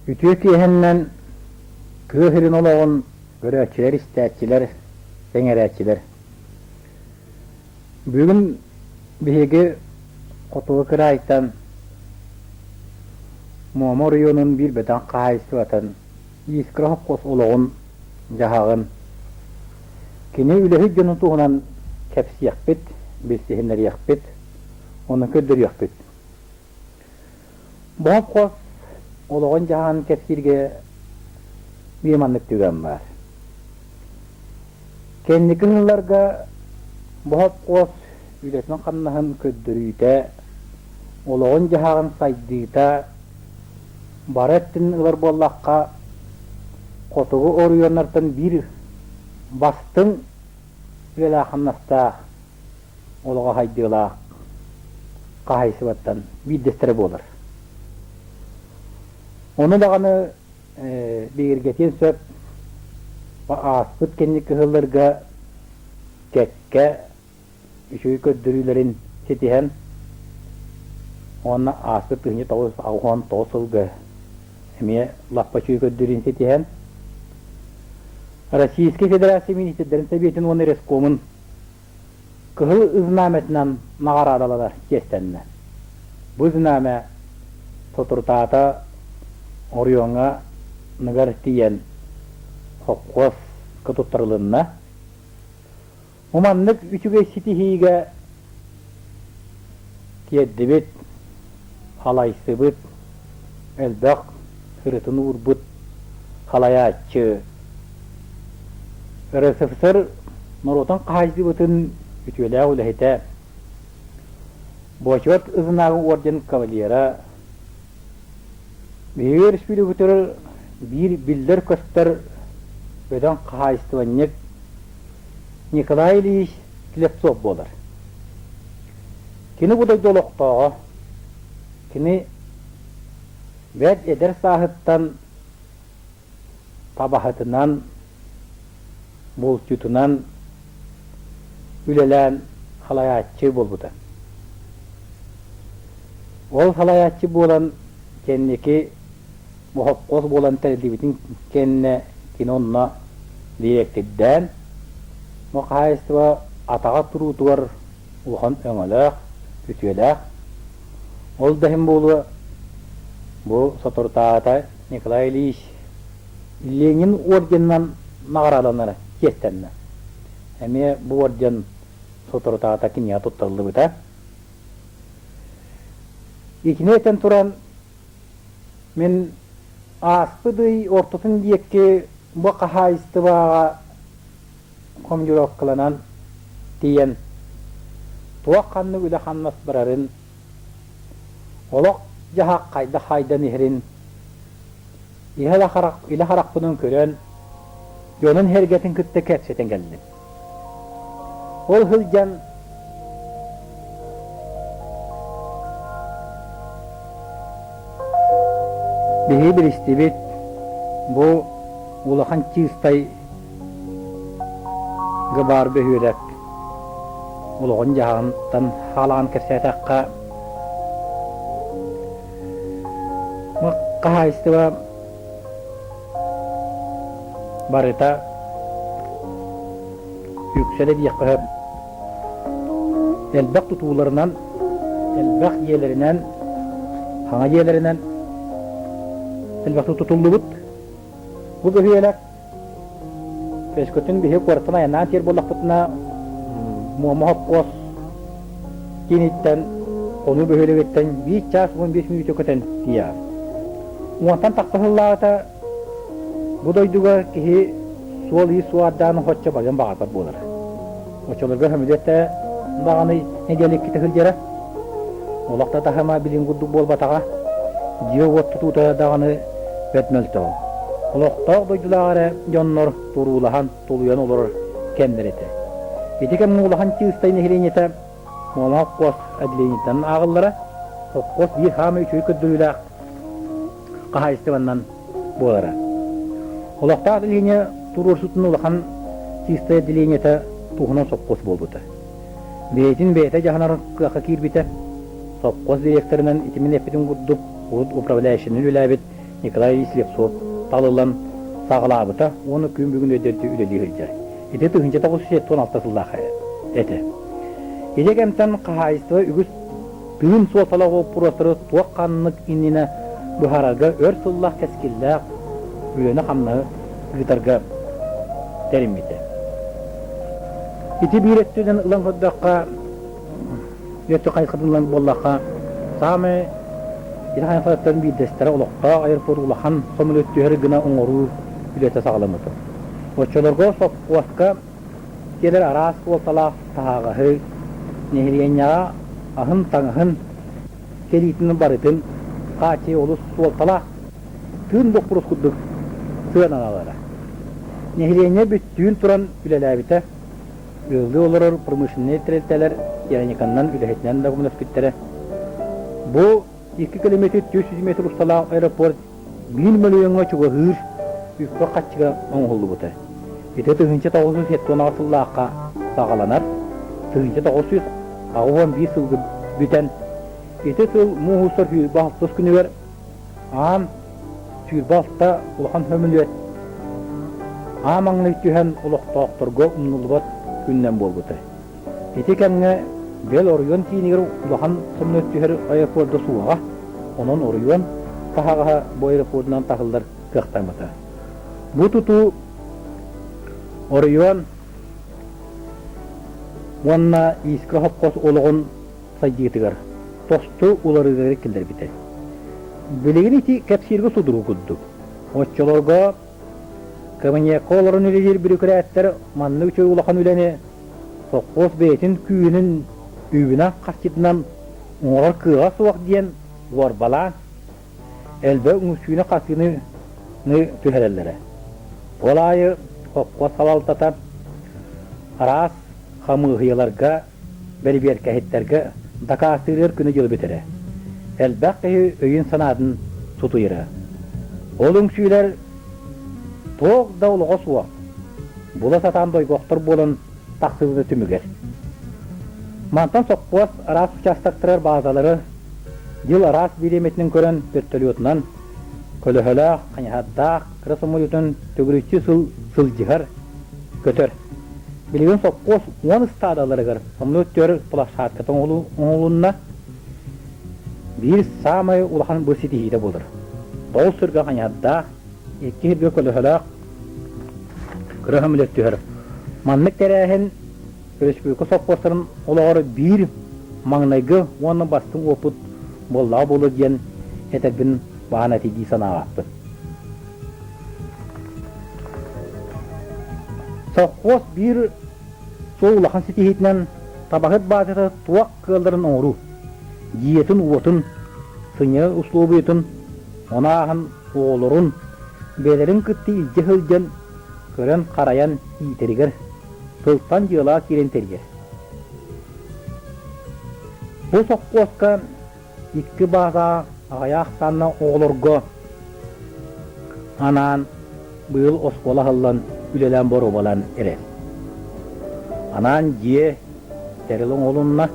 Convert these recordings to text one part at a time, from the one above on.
Үтүө киэһэннэн тыа сирин олоҕун көрөөччүлэр, истээччилэр, сэҥээрээччилэр. Бүгүн биһиги хотугу кыраайтан Муома оройуонун биир бөдөҥ хаһаайыстыбатын Искра сопхуос олоҕун-дьаһаҕын, кини үлэһит дьонун туһунан кэпсиэхпит, билсиһиннэриэхпит, ону көрдөрүөхпүт. Бу сопхуос олоҕун-дьаһаҕын кэпсииргэ биир маннык түгэн баар. Кэнники сылларга бу сопхуос үлэтин-хамнаһын көрдөрүүтэ, олоҕун-дьаһаҕын сайдыыта бары өттүн ылар буоллахха, хотугу оройуоннартан биир бастыҥ үлэлээх-хамнастаах, олоҕо сайдыылаах хаһаайыстыбаттан биирдэстэрэ буолар. Ону даҕаны бигэргэтиэн сөп ааспыт кэнники сылларга кэккэ үчүгэй көрдөрүүлэрин ситиһэн уонна ааспыт 1989 сылга эмиэ лаппа үчүгэй көрдөрүүнү ситиһэн Российскай Федерация Министрдэрин Сэбиэтин уонна Рескомун Кыһыл знамятынан наҕараадаланар чиэстэннэ. Бу знамя соторутаата оройуоҥҥа ныгар тиийэн сопхуоска туттарылынна. Бу маннык үчүгэй ситиһиигэ тиэрдибит, халайсыбыт, элбэх сырытын уурбут халайааччы РСФСР норуотун хаһаайыстыбатын үтүөлээх үлэһитэ, Бочуот Ызнааҕы орден кавалера, биһиги өрөспүүбүлүкэбитигэр биир биллэр-көстөр бөдөҥ хаһаайыстыбанньык Николай Ильич Слепцов буолар. Кини бу дойду олохтооҕо. Кини бэрт эдэр сааһыттан табаһытынан, булчутунан үлэлээн халайааччы буолбута. Ол халайааччы буолан кэнники сопхуос буолан тэриллибитин кэннэ кини онно дириэктирдээн, бу хаһаайыстыба атаҕа туруутугар улахан өҥөлөөх, үтүөлээх. Ол да иһин буолуо, бу соторутааҕыта Николай Ильич Ленин орденынан наҕараадаланара чиэстэннэ. Эмиэ бу орден соторутааҕыта киниэхэ туттарыллыбыта. Итини этэн туран, мин ааспыт ый ортотун диэки бу хаһаайыстыбаҕа командировкаланан тиийэн туох-ханнык үлэ-хамнас барарын, олох-дьаһах хайдах хайдан иһэрин илэ харахпынан көрөн, дьонун сэргэтин кытта кэпсэтэн кэллим. Ол сылдьан биһиги билистибит бу улахан чыыстай баар бөһүөлэк олоҕун-дьаһаҕынтан хаалаан кэпсээтэххэ, хаһаайыстыба барыта үксэ да диэххэ сөп элбэх тутууларынан, элбэх дьиэлэринэн, саҥа дьиэлэринэн элбэхтик тутуллубут. Бу бөһүөлэк Өскөтүн биһиги куораттан айаннаан тиэр буоллахпытына, Муома сопхуос кииниттэн Хонуу бөһүөлэгиттэн биир чаас 15 мүнүүтэ көтөн тиийэҕин. Уонтан тахса сыллааҕыта бу дойдуга киһи суол-иис суоһардаан оччо барыан баҕарбат буолара. Оччолорго сөмөлүөт даҕаны нэдиэлэ иккитэ сылдьара. Олох да таһыма билин курдук буолбатаҕа. Дьиэ-уот тутуута даҕаны бэрт мөлтөҕө. Олохтоох дойдулаах эрэ дьоннор туруулаһан, тулуйан олорор кэмнэрэ этэ. Ити кэмҥэ улахан Чыыстай нэһилиэнньэтэ Муома сопхуос отделениетынан ааҕыллара. Сопхуос биир саамай үчүгэй көрдөрүүлээх хаһаайыстыбаннан буолара. Олохтоох отделение туруорсуутун улахан Чыыстай отделениета туһунан сопхуос буолбута. Бэйэтин бэйэтэ дьаһанар кыахха киирбитэ. Сопхуос директорынан ити мин эппитим курдук урут управляющайынан үлэлээбит Николай Ильич Слепцов талыллан саҕалаабыта уонна күн бүгүн өйдөрдүү үлэлии сылдьар. Ити 1976 сыллаах этэ. Ити кэмтэн хаһаайыстыба үгүс тыын суолталаах боппуруостары туох-ханнык иннинэ быһаарарга өр сыллаах кэскиллээх үлэни-хамнаһы ыытарга тэриммитэ. Ити биир өттүнэн ылан көрдөххө, өттү хайысхатын ылан буоллахха, саамай ити хайысхаттан биирдэстэрэ олохтоох аэропорт улахан самолет түһэр гына оҥоруу үлэтэ саҕаламмыта. Оччолорго сопхуоска кэлэр араас суолталаах таһаҕаһы, нэһилиэнньэҕэ аһын-таҥаһын кэлиитин барытын хааччыйыы олус суолталаах тыын боппуруос курдук сыаналанара. Нэһилиэнньэ бүттүүн туран үлэлээбитэ, ыаллыы олорор промышленнай тэрилтэлэр тиэхиньиканнан үлэһитинэн да көмөлөспүттэрэ. Бу 2 километр 400 метр усталаах аэропорт биир мөлүйүөҥҥэ чугаһыыр үпкэ-харчыга оҥоһуллубута. Ити 1978 сыллаахха саҕаланар, 1981 сылга бүтэн, ити сыл муус устар 26 күнүгэр аан 26 улахан сөмөлүөт аан маҥнай түһэн олохтоохторго умнуллубат күнүнэн буолбута. Ити кэмҥэ бэл оройуон киинигэр улахан самолет түһэр аэропорда суоҕа, онон оройуон таһаҕаһа бу аэропордунан таһыллар кыахтаммыта. Бу тутуу оройуон уонна Искра сопхуос олоҕун сайдыытыгар тосту уларыылары киллэрбитэ. Билигин ити кэпсииргэ судургу курдук. Оччолорго Кабинекка олорон үлэлиир бүрүкүрээттэр маннык үчүгэй улахан үлэни сопхуос бэйэтин күүһүнэн үбүнэн-харчытынан оҥорор кыаҕа суох диэн уорбалаан, элбэх үҥсүүнү-хасыыны түһэрэллэрэ. Ол аайы сопхуос салалтата араас хамыыһыйаларга бэрибиэркэһиттэргэ дакаастыырыгар күнү-дьылы бүтэрэ. Элбэх киһи өйүн-санаатын сутуйара. Ол үҥсүүлэр туох да олоҕо суох, була сатаан дойгохтор буолан тахсыбыта түмүгэр. Мантан сопхуос араас учаастактарыгар баазалары дьыл араас бириэмэтинэн көрөн вертолетунан көлөһөлөөх, хайыһардаах кыра самолетун төгүрүччү сыл сылдьыһар, көтөр. Билигин сопхуос уон ыстаадаларыгар самолет түһэр площадката оҥоһулунна. Биир саамай улахан бу ситиһиитэ буолар. Тоҕус сиргэ хайыһардаах, икки сиргэ көлөһөлөөх кыра самолет түһэр. Маннык тэрээһин өрөспүүбүлүкэ сопхуостарын олоҕор биир маҥнайгы уонна бастыҥ уопут буоллаҕа буолуо диэн этэрбин баһан этий дии санаабаппын. Совхоз биир суол улахан ситиһиитинэн табаһыт баазата туох кыалларын оҥоруу, дьиэтин-уотун, сынньанар услуобуйатын, ону ааһан оҕолорун бэйэлэрин кытта илдьэ сылдьан көрөн-харайан иитэригэр тылтан дьыалаҕа киирэн тэрийэр. Бу сопхуоска икки бааза аҕыйах ахсааннаах оҕолорго анаан быйыл оскуола аһыллан үлэлээн боруобалаан эрэр. Анаан дьиэ тэрил оҥоһулунна,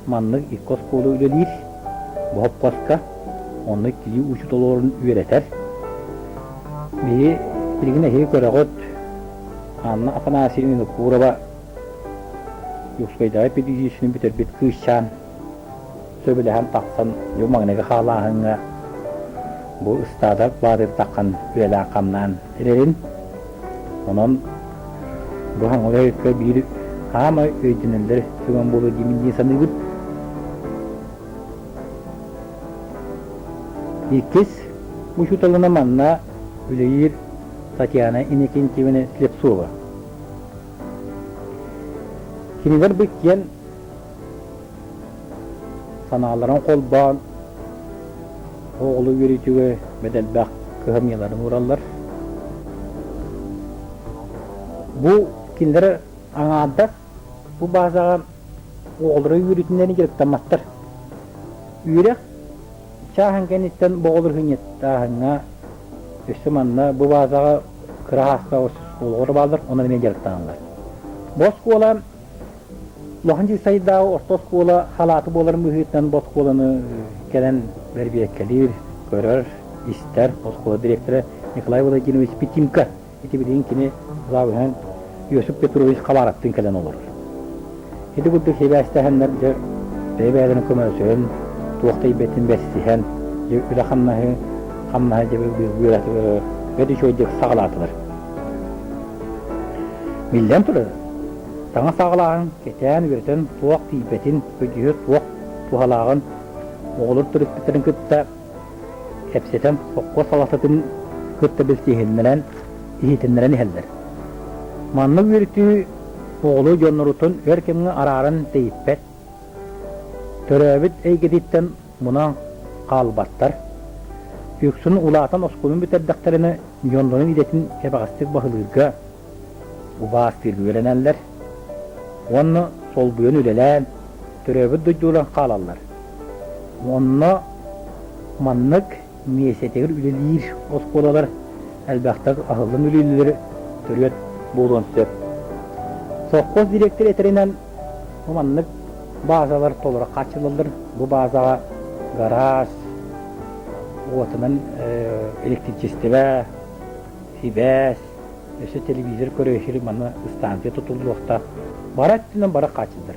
маннык икки оскуола үлэлиир, бу сопхуоска, онно иккилии учуутал олорон үөрэтэр. Биһи билигин эһиги көрөҕүт, Анна Афанасьевна Винокурова Дьокуускайдааҕы педучилищены бүтэрбит кыысчаан сөбүлэһэн тахсан дьон маҥнайгы хаалааһыҥҥа бу ыстаада баатыртаххан үлэлээн-хамнаан эрэрин. Онон бу хаҥалайыкка биир хаамай өйдөнөллөр түгэн буолуо диэмин дии саныыбын. Иккис учууталынан манна үлэлиир Татьяна Иннокентьевна Слепцова. Кинилэр бу иккиэн санааларын холбоон оҕолу үөрүүтүгэр бэрт элбэх кыһамньыларын уураллар. Бу кинилэр аҥаардас бу баазаҕа оҕолору үөрүүтүнэн дьарыктамматтар. Үөрэх чааһын кэнниттэн бу оҕолор сынньаттааһыҥҥа өссө манна бу баазаҕа кыра саастаах оскуолалар бааллар, онон эмиэ дьарыктаналлар. Бу оскуола. Улахан Дьыссайдааҕы орто оскуола халааты буоларын быһыытынан бу оскуоланы кэлэн бэрбиэккэлиир, көрөр, истэр оскуола дириэктэрэ Николай Владимирович Петимко. Ити билигин кини главыһан Иосиф Петрович Хабаровтыын кэлэн олорор. Ити курдук сибээстэһэннэр дьэ бэйэ-бэйэлэрин көмөлөсөһөн, туох да ийбэтин бэссиһэн, дьэ үлэ-хамнаһы хамнаһы дьэ бэрт үчүгэйдик саҕалаатылар. Биллэн турар, саҥа саҕалааһын кэтээн үөрэтэн туох тиийбэтин, көдьүүһэ туох туһалааҕын оҕолор төрөппүттэрин кытта кэпсэтэн сопхуос салалтатын кытта билсиһиннэрэн, иһитиннэрэн иһэллэр. Маннык үөрэтии оҕолор дьонноруттан өр кэмҥэ арааран тэйиппэт, төрөөбүт эйгэтиттэн мунан хаалбаттар. Үксүн улаатан оскуоланы бүтэрдэхтэринэ дьоннорун идэтин кэбэҕэстик баһылыырга, убаастыырга үөрэнэллэр уонна солбуйан үлэлээн, төрөөбүт дойдуларынан хаалаллар. Онно маннык миэстэтигэр үлэлиир оскуолалар элбэхтик аһыллан үлэлииллэрэ төрүөт буолуон сөп. Совхоз дириэктэрэ этэринэн, бу маннык баазалар толору хааччыллаллар. Бу баазаҕа гараас, уотунан электричествэ, сибээс, Өссө телевизор көрөөччүлүк манна станция тутуллуохтаах. Бары өттүнэн бары хааччыллар.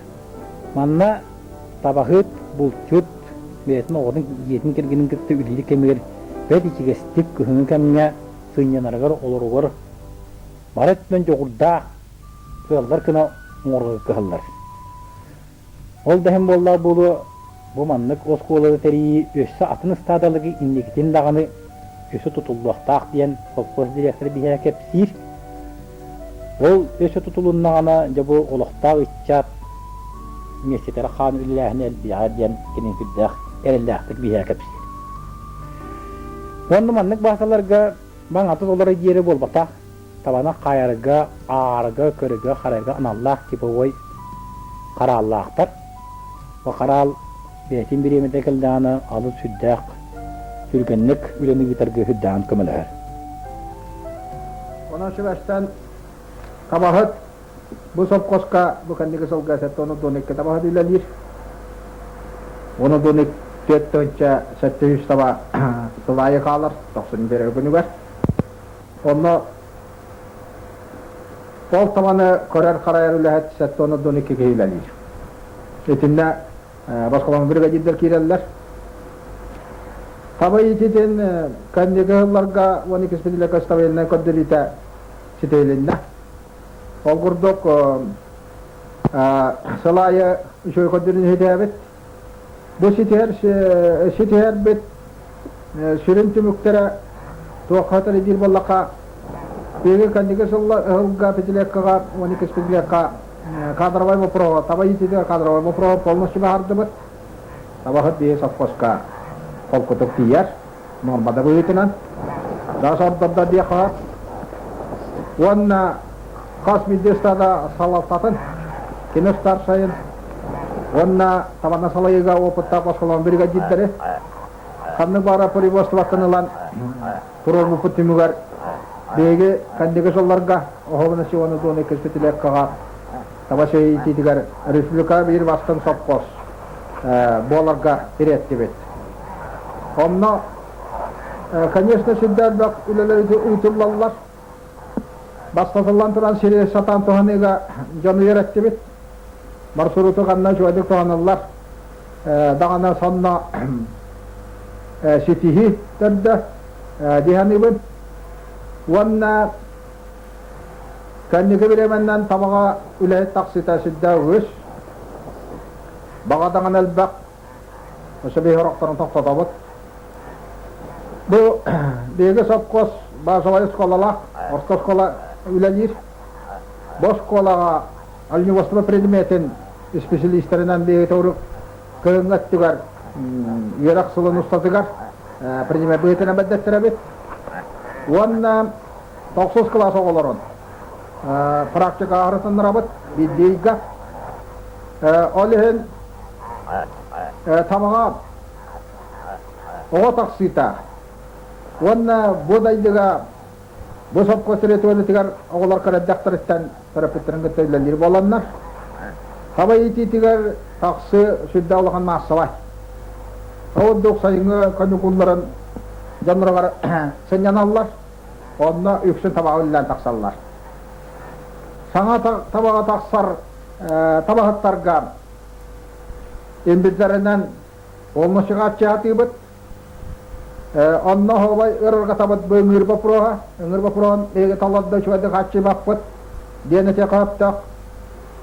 Манна табаһыт, булчут бэйэтин оҕотун, дьиэтин кэргэнин кытта үлэлиир кэмигэр бэрт ичигэстик кыһыҥҥы кэмҥэ сынньанарыгар, олоругар бары өттүнэн дьоҕурдаах кыаллар гына оҥорорго кыһаллар. Ол да иһин буоллаҕа буолуо, бу маннык оскуоланы тэрийии өссө атын ыстаадаларга инникитин даҕаны өссө тутуллуохтаах диэн совхоз дириэктэрэ биһиэхэ кэпсиир. Ол өссө тутулуннаҕына, дьэ бу олохтоох ыччат миэстэтигэр хаан үлэлээһинэ элбиэҕэ диэн кини сүрдээх эрэллээхтик биһиэхэ кэпсиир. Уонна маннык баасаларга маҥатыс олорор диэри буолбатах, Табаны хайарга, аарга, көрөгө, харайга аналлаах типовой харааллаахтар. Бу хараал бэйэтин бириэмэтэ кэллэҕинэ алыс сүрдээх түргэнник үлэни ыытарга сүрдээҕин көмөлөһөр. Онон сибэстэн табаһыт бу совхозка бу кэнники сылга 712 табаһыт үлэлиир. 14 700 таба сыл аайы хаалар, 91 күнүгэр. Онно ол табаны көрөр-харайар үлэһит 712 киһи үлэлиир. Итиннэ босхолоон бригадирдэр киирэллэр. Таба иитиитин кэнники сылларга 12 специалистка стабильнай көрдөрүүтэ ситиһилиннэ. Ол курдук сыл аайы үчүгэй көрдөрүүнү ситиһэбит. Бу ситиһэр ситиһэрбит сүрүн түмүктэрэ туохха диир буоллахха, биһиги кэнники сылга пятилеккаҕа 12 пятилекка кадровай вопроһу, таба иитиитигэр кадровай вопроһу полностью баһардыбыт. Табаһыт биһи совхозка холкутук тиийэр, нуормада быһыытынан. Да сордордо диэххэ уонна хас биирдии ыстаада салалтатын, кини старшайын уонна табаны салайыыга опыттаах босхолоон бригадирдэри ханнык баара производствоттан ылан туруорбуппут түмүгэр биһиги кэнники сылларга Оһобуна Сиону Дуону Кирпитилеккаҕа таба иитиитигэр республика биир бастыҥ совхоз буоларга тириэртибит. Онно, конечно, сүрдээх элбэх үлэлэр ыытыллаллар. Бастатыллан туран сири сатаан туһаныыга дьону үөрэттибит. Маршруту ханна үчүгэйдик туһаныллар даҕаны сонно ситиһии төрдө дии саныыбын. Уонна кэнники бириэмэннэн табаҕа үлэһит тахсыыта сүрдээх үгүс. Баҕа даҕаны элбэх. Өссө биһи сорохторун тохтотобут. Бу биһиги совхоз базовай оскуолалаах, орто оскуола үлэлиир. Бу оскуолаҕа оленеводство предметин исписэлиистэринэн биһиги төгүрүк кыһыҥҥы өттүгэр үөрэх сылын устатыгар предмет быһыытынан бэрдэттэрэбит. Уонна тохсус кылаас оҕолорун практика аһарытыннарабыт биирдии ыйга. Ол иһин табаҕа оҕо тахсыыта уонна бу дайдыга бу сопхуос территориятыгар оҕолор кыра эрдэхтэриттэн төрөппүттэрин кытта үлэлиир буоланнар. Таба иитиитигэр тахсы сүрдээх улахан маассабай. Ол курдук сайыҥҥы каникулларын дьонноругар сынньаналлар, онно үксүн табаҕа үлэлээн тахсаллар. Саҥа табаҕа тахсар табаһыттарга имбирдэринэн полностью хааччыйаатыыбыт. Онно оһуобай ырырҕатабыт бу ыҥыыр боппуруоһа. Ыҥыыр боппуруоһун биһиги талларда үчүгэйдик хааччыйбаппыт диэн этиэххэ сөптөөх.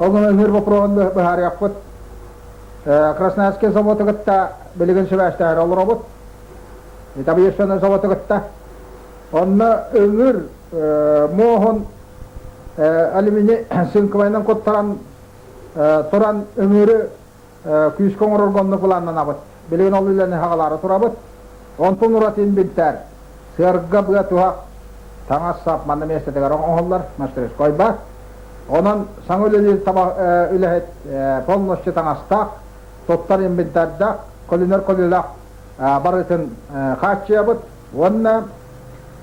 Ол гынан ыҥыыр боппуруоһун быһаарыахпыт. Красноярский заводу кытта билигин сибээстэһэр олоробут. Табиевственный заводу кытта. Онно ыҥыыр муоһун алюминий цинковайынан куттаран туран ыҥыыры күүскэ оҥорорго онно былааннанабыт. Билигин ол үлэни хаҕалаары турабыт. Онтон ураты инбинтээр, сыарга быа туһах, таҥас-сап манна миэстэтигэр оҥоһуллар мастерской баар. Онон саҥа үлэлиир таба үлэһит полностью таҥастаах, туттар инвентардаах, көлүнэр көлүлээх барытын хааччыйабыт уонна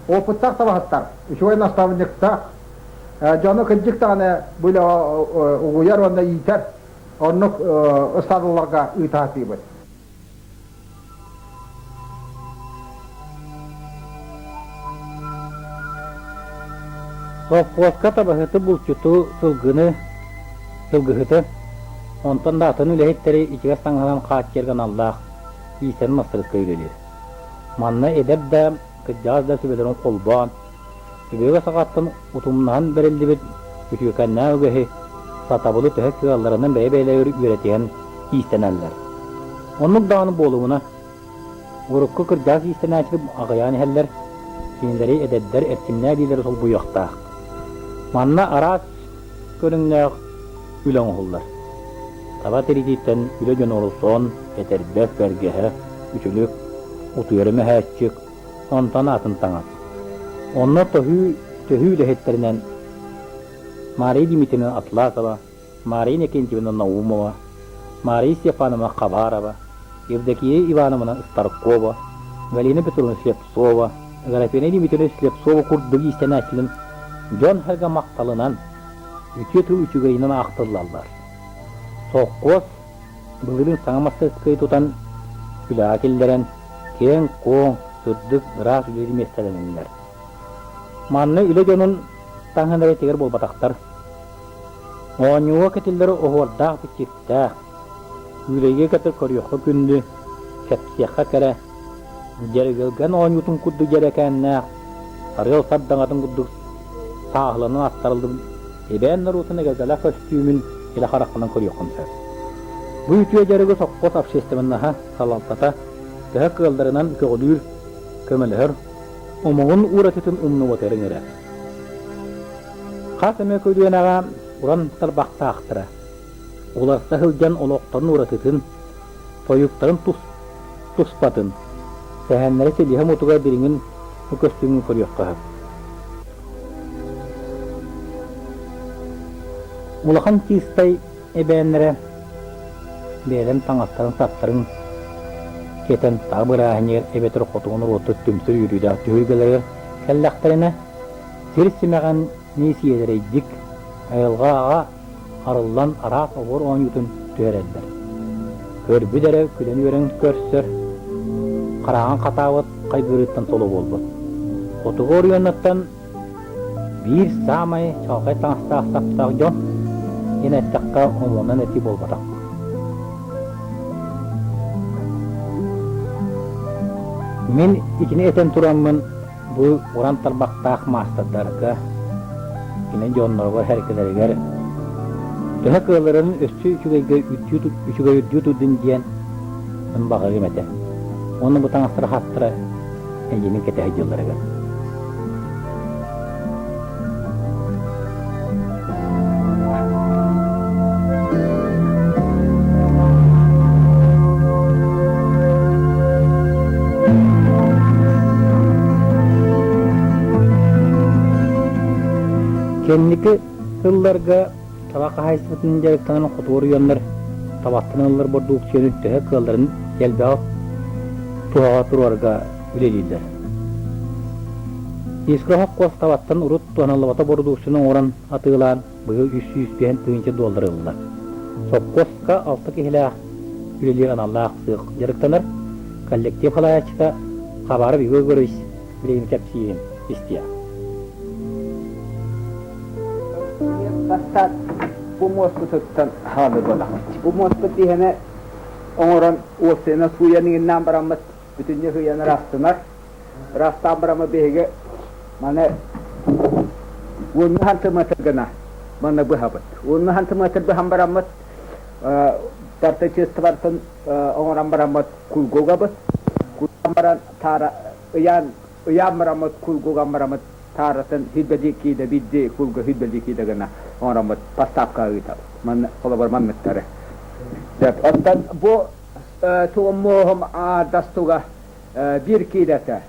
опыттаах табаһыттар, үчүгэй наставниктаах, дьону кырдьык даҕаны бу үлэҕэ угуйар уонна иитэр Оннук ыстаадаларга ыытаатыыбыт. Совхозка табаһыты булчуту, сылгыны, сылгыһыты, онтон да атын үлэһиттэри ичигэс таҥаһынан хааччыйарга аналлаах иистэн мастарыскыай үлэлиир. Манна эдэр да, кырдьаҕас да сүбэлэрин холбоон, Өбүгэ саҕаттан утумнаһан бэриллибит үтүөкэннээх үгэһи, сатабылы төһө кыалларынан бэйэ-бэйэлэригэр үөрэтиһэн иистэнэллэр. Оннук даҕаны буолумуна, урукку кырдьаҕас иистэнээччилэр аҕыйаан иһэллэр, кинилэри эдэрдэр эрчимнээх илиилэрэ солбуйуохтаах. Манна араас көрүҥнээх үлэ оҥоһуллар. Таба тириититтэн үлэ дьоно сон, этэрбэс, бэргэһэ, үтүлүк, утуйар мөһөөччүк, онтон атын таҥас. Онно төһүү, төһүү үлэһиттэринэн Мария Дмитриевна Атласова, Мария Иннокентьевна Наумова, Мария Степановна Хабарова, Евдокия Ивановна Старкова, Галина Петровна Слепцова, Аграфена Дмитриевна Слепцова курдук иистэнээччилэрин дьон-сэргэ махталынан, үтүө тыл үчүгэйинэн аахтыллаллар. Сопхуос Былырыын саҥа мастарыскыай тутан, үлэҕэ киллэрэн, киэҥ-куоҥ, сырдык, ыраас үлэлиир миэстэлэнэллэр. Манна үлэ дьонун таһынан эрэ тигэр буолбатахтар. Оонньууга кэтиллэр оһуордаах бичиктээх, күүлэйгэ кэтэр көрүөххэ күндү, кэпсиэххэ кэрэ, дьэргэлгэн оонньуутун курдук дьэрэкээннээх, сарыал сардаҥатын курдук сааһыланан аттарыллыбыт эбээн норуотун эгэлгэлээх көстүүмүн илэ хараххынан көрүөххүн сөп. Бу үтүө дьарыгы сопхуос общественноһа, салалтата төһө кыалларынан көҕүлүүр, көмөлөһөр, омугун уратытын умнубатарын ыҥырар. Хас эмэ көлүөнэҕэ уран тарбахтаахтара, уларса сылдьан олохторун уратытын, тойуктарын туспатын, сэһэннэрэ силиһэ мутуга дириҥин бу көстүүмҥэ көрүөххэ сөп. Улахан чыыстай эбээннэрэ бэйэлэрин таҥастарын-саптарын кэтэн таба бырааһынньыгар эбэтэр хотугу норуоттар түмсэр үөрүүлээх түһүлгэлэригэр кэллэхтэринэ, сир симэҕин сиэдэрэйдик, айылҕаҕа арыллан араас оһуор оонньуутун түһэрэллэр. Көрбүт эрэ күлэн-үөрэн көрсөр, хараҕын хатаабыт хайгырыыттан соло буолбут. Хотугу оройуоннартан биир саамай чаҕылхай таҥастаах-саптаах дьон, диэн эттэххэ, омунан этии буолбатах. Мин итини этэн тураммын Бу уран тарбахтаах маастардарга, кини дьонноругар, эркэлэригэр төһө кыалларын өссө үчүгэйгэ үчүгэй үрдүү турдун диэн баҕарыам этэ. Уонна бу таҥастара хаттара эйигин кэтэһэ дьылларыгар. Кэнники сылларга таба хаһаайыстыбатын дьарыктанан хотугу оройуоннар табаттан ылар бородууксуйаны төһө кыалларын элбэҕи туһаҕа туруорарга үлэлииллэр. Искра сопхуос табаттан урут туһаныллыбата бородууксуйаны оҥорон атыылаан быйыл 305 тыһыынча дуоллары ылла. Сопхуоска алта киһилээх үлэлиир аналлаах сыах дьарыктанар коллектив салайааччыта Хабаров Егор Егорович билигин кэпсиирин истиэх. Бастаан бу муоспутуттан хаалыы буоллахпыт. Бу муоспут иһэнэ оҥорон уопсайынан сууйан иҥиннээн бараммыт бүтүннүү сууйан ыраастынар. Ыраастаан бараммыт биһиги маны уонну сантиметр гына манна быһабыт. Уонну сантиметр быһан бараммыт барыта чыыстыбартан оҥорон бараммыт кулгугабыт. Кулган баран таара ыйаан ыйаан бараммыт кулгуган бараммыт тааратын хилбэдии киидэ биирдии кулга хилбэдии киидэ гына оҥороммут поставка ыытабыт. Манна холобур манныктары. Оттон бу туоммуоһум аардастуга биир киилэтэ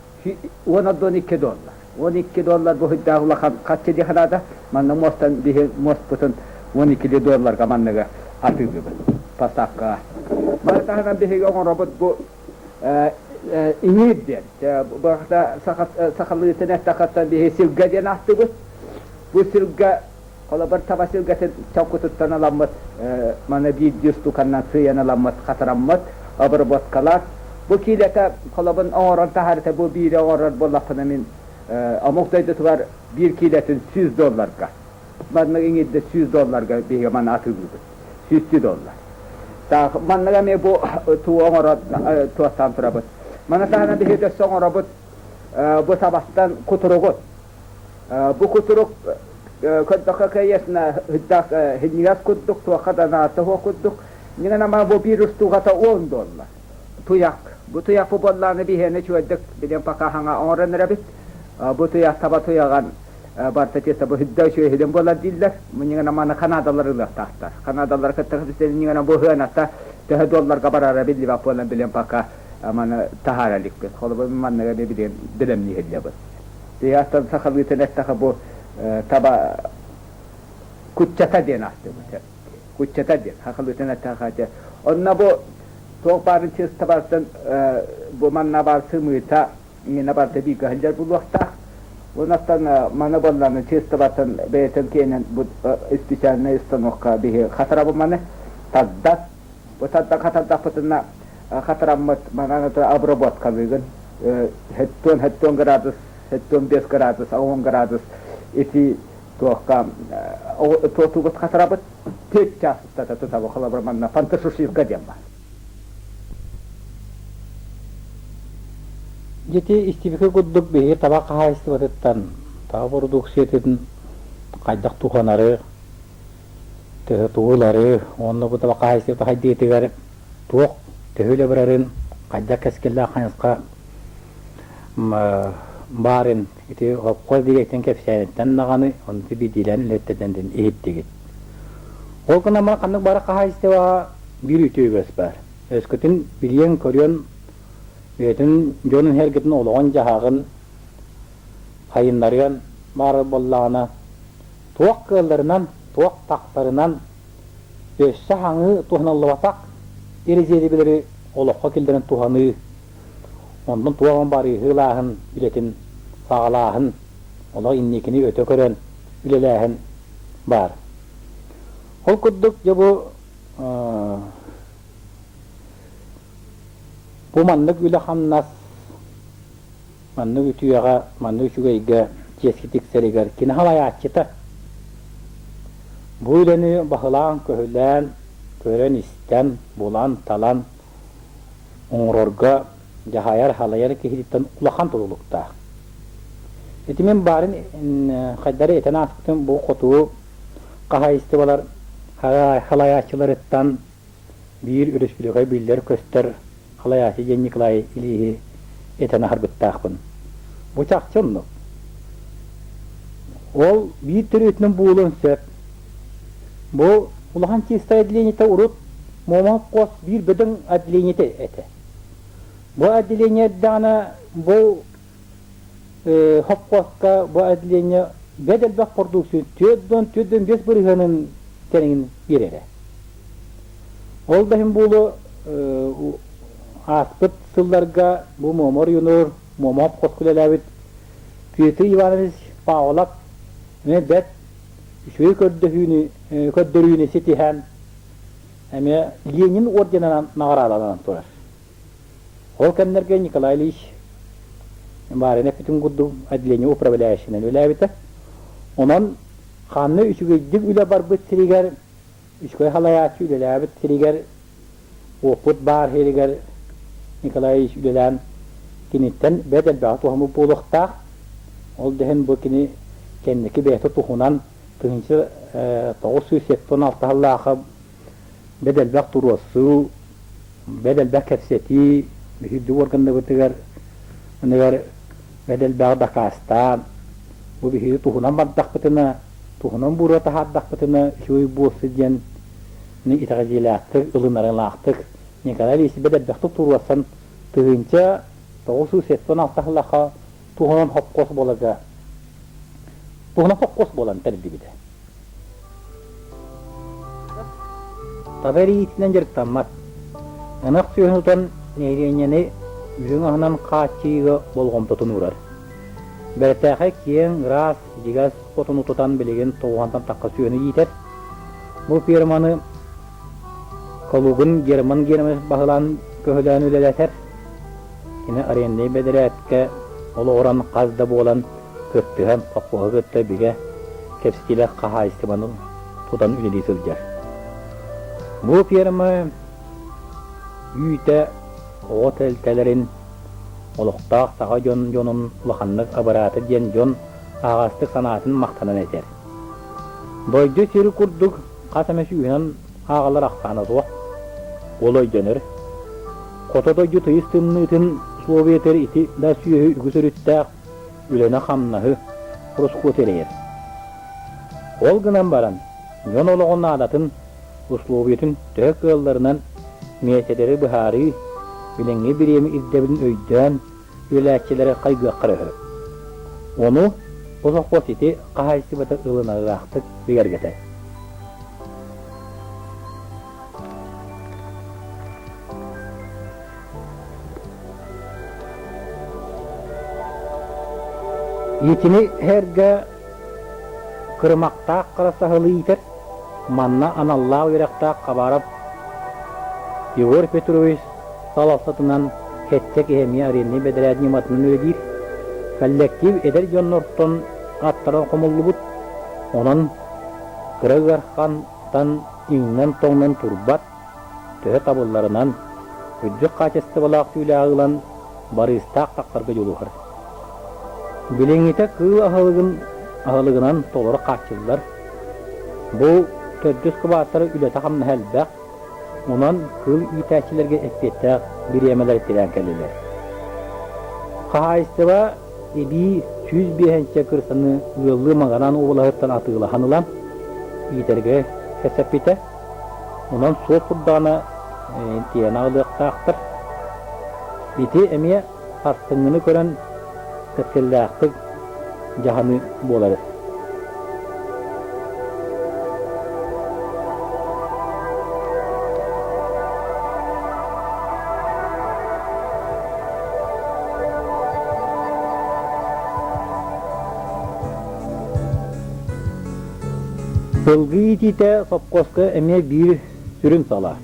12 доллар. 12 доллар бу сыддаах улахан хаччы дии санаата. Манна муостан биһи муоспутун 12 долларга манныгы атыылыыбыт поставкаҕа. Маны таһынан биһиги оҥоробут бу иҥиир диэн. Бу сахалыытын эттэххэ биһи силгэ диэн ааттыыбыт. Бу силгэ Холобур, таба силгэтин чоҥкутуттан ыламмыт, маны биирдии устуканнан сыыйан ыламмыт, хатараммыт, обработкалаат, бу киилэтэ холобун оҥорон таһаарыта бу биири оҥорор буоллахпына мин омук дойдутугар биир киилэтин 100 долларга, маннык иҥирдэ 100 долларга биһиги маны атыылыыбыт, сүүстүү доллар. Так, маннык эмиэ бу туу оҥорон туоттаан турабыт. Маны таһынан биһиги өссө оҥоробут бу табаттан кутуругун. Бу кутурук көрдөххө кэйиэсинэ сыдьаах синньигэс курдук, туохха да наата суох курдук. Ньиҥэн ама бу биир устуугата 10 доллар. Туйах. Бу туйах бу буоллааны биһиэнэ үчүгэйдик билэн пока хаҥа оҥорон эрэбит. Бу туйах таба туйаҕан барыта чисто бу сүрдэ үчүгэйдэн буолар дииллэр. Ньиҥэн аманы Канадалар ылыахтаахтар. Канадалар кытта ньиҥэн бу сыаната төһө долларга барара биллибэт буолан билэн пока маны таһаара иликпит. Холобур манныга билэн бэлэмнииһиллэбит. Тыйаастан сахалыытын эттэхэ бу таба куччата диэн ааттыыбыт. Куччата диэн сахалыытын эттэхэ онно бу туох баарын чыыстабартан бу манна баар сымыыта иҥинэ барыта бииргэ сылдьар булуохтаах. Онон маны болланы чыыстабартан бэйэтин киэнин бу специальный станокка биһи хатарабы маны тардар. Бу тарда хатардахпытына хатараммыт манан обработкалыыгын 70 70 градус 75 градус 10 градус ити туохха туотугут хатарабыт 4 час устата тутабы холобур манна фанташушивка диэн бар. Дьити истибикэ курдук биһиги таба хаһаайыстыбатыттан таба бородууксуйатын хайдах туһанары, төһө тугу ылары уонна бу таба хаһаайыстыбата хайдыытыгар туох төһө үлэ барарын, хайдах кэскиллээх хайысха баарын ити холкуос дириэктэрин кэпсээниттэн даҕаны, ону биирдиилээн үлэттэртэн иһиттигит. Ол гынан баран ханнык бары хаһаайыстыбаҕа биир үтүө үгэс баар. Өскөтүн билиэн-көрүөн бэйэтин дьонун-сэргэтин олоҕун-дьаһаҕын хайыннарыан баар буоллаҕына, туох кыалларынан, туох тахсарынан өссө хаҥыы туһаныллыбатах резервэлэри олоххо киллэрэн туһаныы, онтон туох барыыһы-ылааһын үлэтин саҕалааһын, олох инникини өтө көрөн үлэлээһин баар. Ол курдук дьэ бу бу маннык үлэ-хамнас маннык үтүөҕэ, маннык үчүгэйгэ чиэски тиксэригэр кини халайааччыта. Бу үлэни баһылаан-көһүлээн, көрөн-истэн, булан-талан оҥорорго дьаһайар-халайар киһититтэн улахан тутулуктаах. Ити мин баарын хайдары этэн ааспытым бу хотугу хаһаайыстыбалар халайааччыларыттан биир өрөспүүбүлүкэ биллэр-көстөр халайааччы диэн Николай Ильиһи этэн аһарбыттаахпын. Бу чахчы оннук. Ол биир төрүөтүнэн буолуон сөп. Бу улахан чистай отделениета урут Муома хос биир бөдөҥ отделениета этэ. Бу отделение эрдэҕинэ бу хопхуоска бу отделение бэт элбэх продукция 4,4,5 бырыһыанын кэриҥин биэрэрэ. Ол да иһин буолуо ааспыт сылларга бу Муома оройуонугар Муома хопхуоска үлэлээбит Петр Иванович Павлов эмиэ бэрт үчүгэй көрдөһүүнү көрдөрүүнү ситиһэн. эмиэ Ленин орденынан наҕараадаланан турар. Ол кэмнэргэ Николай Ильич баарын эппитин курдук отделение управляющайынан үлэлээбитэ. Онон ханна үчүгэйдик үлэ барбыт сиригэр, үчүгэй халайааччы үлэлээбит сиригэр, уоппут баар сиригэр Николай Ильич үлэлээн киниттэн бэрт элбэҕи туһаммыт буолуохтаах. Ол да иһин бу кини кэнники бэйэтэ туһунан 1976 сыллаахха бэрт элбэх туруорсуу, бэрт элбэх кэпсэтии биһиги уорганнарбытыгар аныгар бэрт элбэҕи дакаастаан, бу биһиги туһунан бардахпытына, туһунан буруо таһаардахпытына үчүгэй буолсу диэн итэҕэтиилээхтик, ылынарылаахтык Николай Ильич бэрт элбэхтик туруорсан 1976 сыллаахха туһунан хопкуос буоларга туһунан хопкуос буолан тэриллибитэ. Таба эрийиитинэн дьарыктаммат. Ынах сүөһүн тутан нэһилиэнньэни үрүҥ аһынан хааччыйыыга болҕомтотун уурар. Бэртээхэй киэҥ, ыраас, ичигэс хотону тутан билигин тоҕуһантан тахха сүөһүнү иитэр. Бу ферманы Калугин Герман Германович баһылаан көһүлээн үлэлэтэр. Кини аренднай бэдэрээткэ олоҕуран хас да буолан кыттыһан хоппуоһу кытта бигэ кэпсэтиилээх хаһаайыстыбаны тутан үлэлии сылдьар. Бу ферма үүтэ оҕо тэрилтэлэрин олохтоох саха дьон дьонун улаханнык абыраата диэн дьон аһаҕастык санаатын махтанан этэр. Дойду сири курдук хас эмэ сүүһүнэн ааҕалар ахсаана суох. Ол өйдөнөр. Хоту дойду тыйыс тымныытын условиятыгар ити да сүөһү үгүс өрүттээх үлэни-хамнаһы ороскуоту эрэйэр. Ол гынан баран, дьон олоҕун наадатын, условиятын төһө кыалларынан миэстэлэри быһаарыы, билиҥҥи бириэмэ ирдэбилин өйдөөн үлэлээччилэри хайгыахха эрэ сөп. Ону бу сопхуос ити хаһаайыстыбата ылынарыраахтык бигэргэтэр. Итини сэргэ кырымахтаах хара саһылы иитэр, манна аналлаах үөрэхтээх Хабаров Егор Петрович салалтатынан Кэччэ киһи эмиэ аренднай бэдэрээт ньыматынан үлэлиир. Коллектив эдэр дьоннортон аттаран хомуллубут, онон кыра ыарахантан иҥнэн-тоҥнон турбат, төһө табылларынан, үрдүк хаачыстыбалаах түүлээҕи ылан барыыстаах тахсарга дьулуһар. Билиҥҥитэ кыыл аһылыгын аһылыгынан толору хааччыллар. Бу төрдүс кыбаартал үлэтэ-хамнаһа элбэх, онон кыыл иитээччилэргэ эппиэттээх бириэмэлэр тирээн кэллилэр. Хаһаайыстыба эбии 105 кырсаны ыаллыы Магадан уобалаһыттан атыылаһан ылан иитэргэ кэпсэппитэ. Онон суол турдаҕына тиэйэн аҕалыахтаахтар. Ити эмиэ сарсыҥҥыны көрөн кэскиллээхтик дьаһаныы буолар. Сылгы иитиитэ сопхуоска эмиэ биир сүрүн салаа.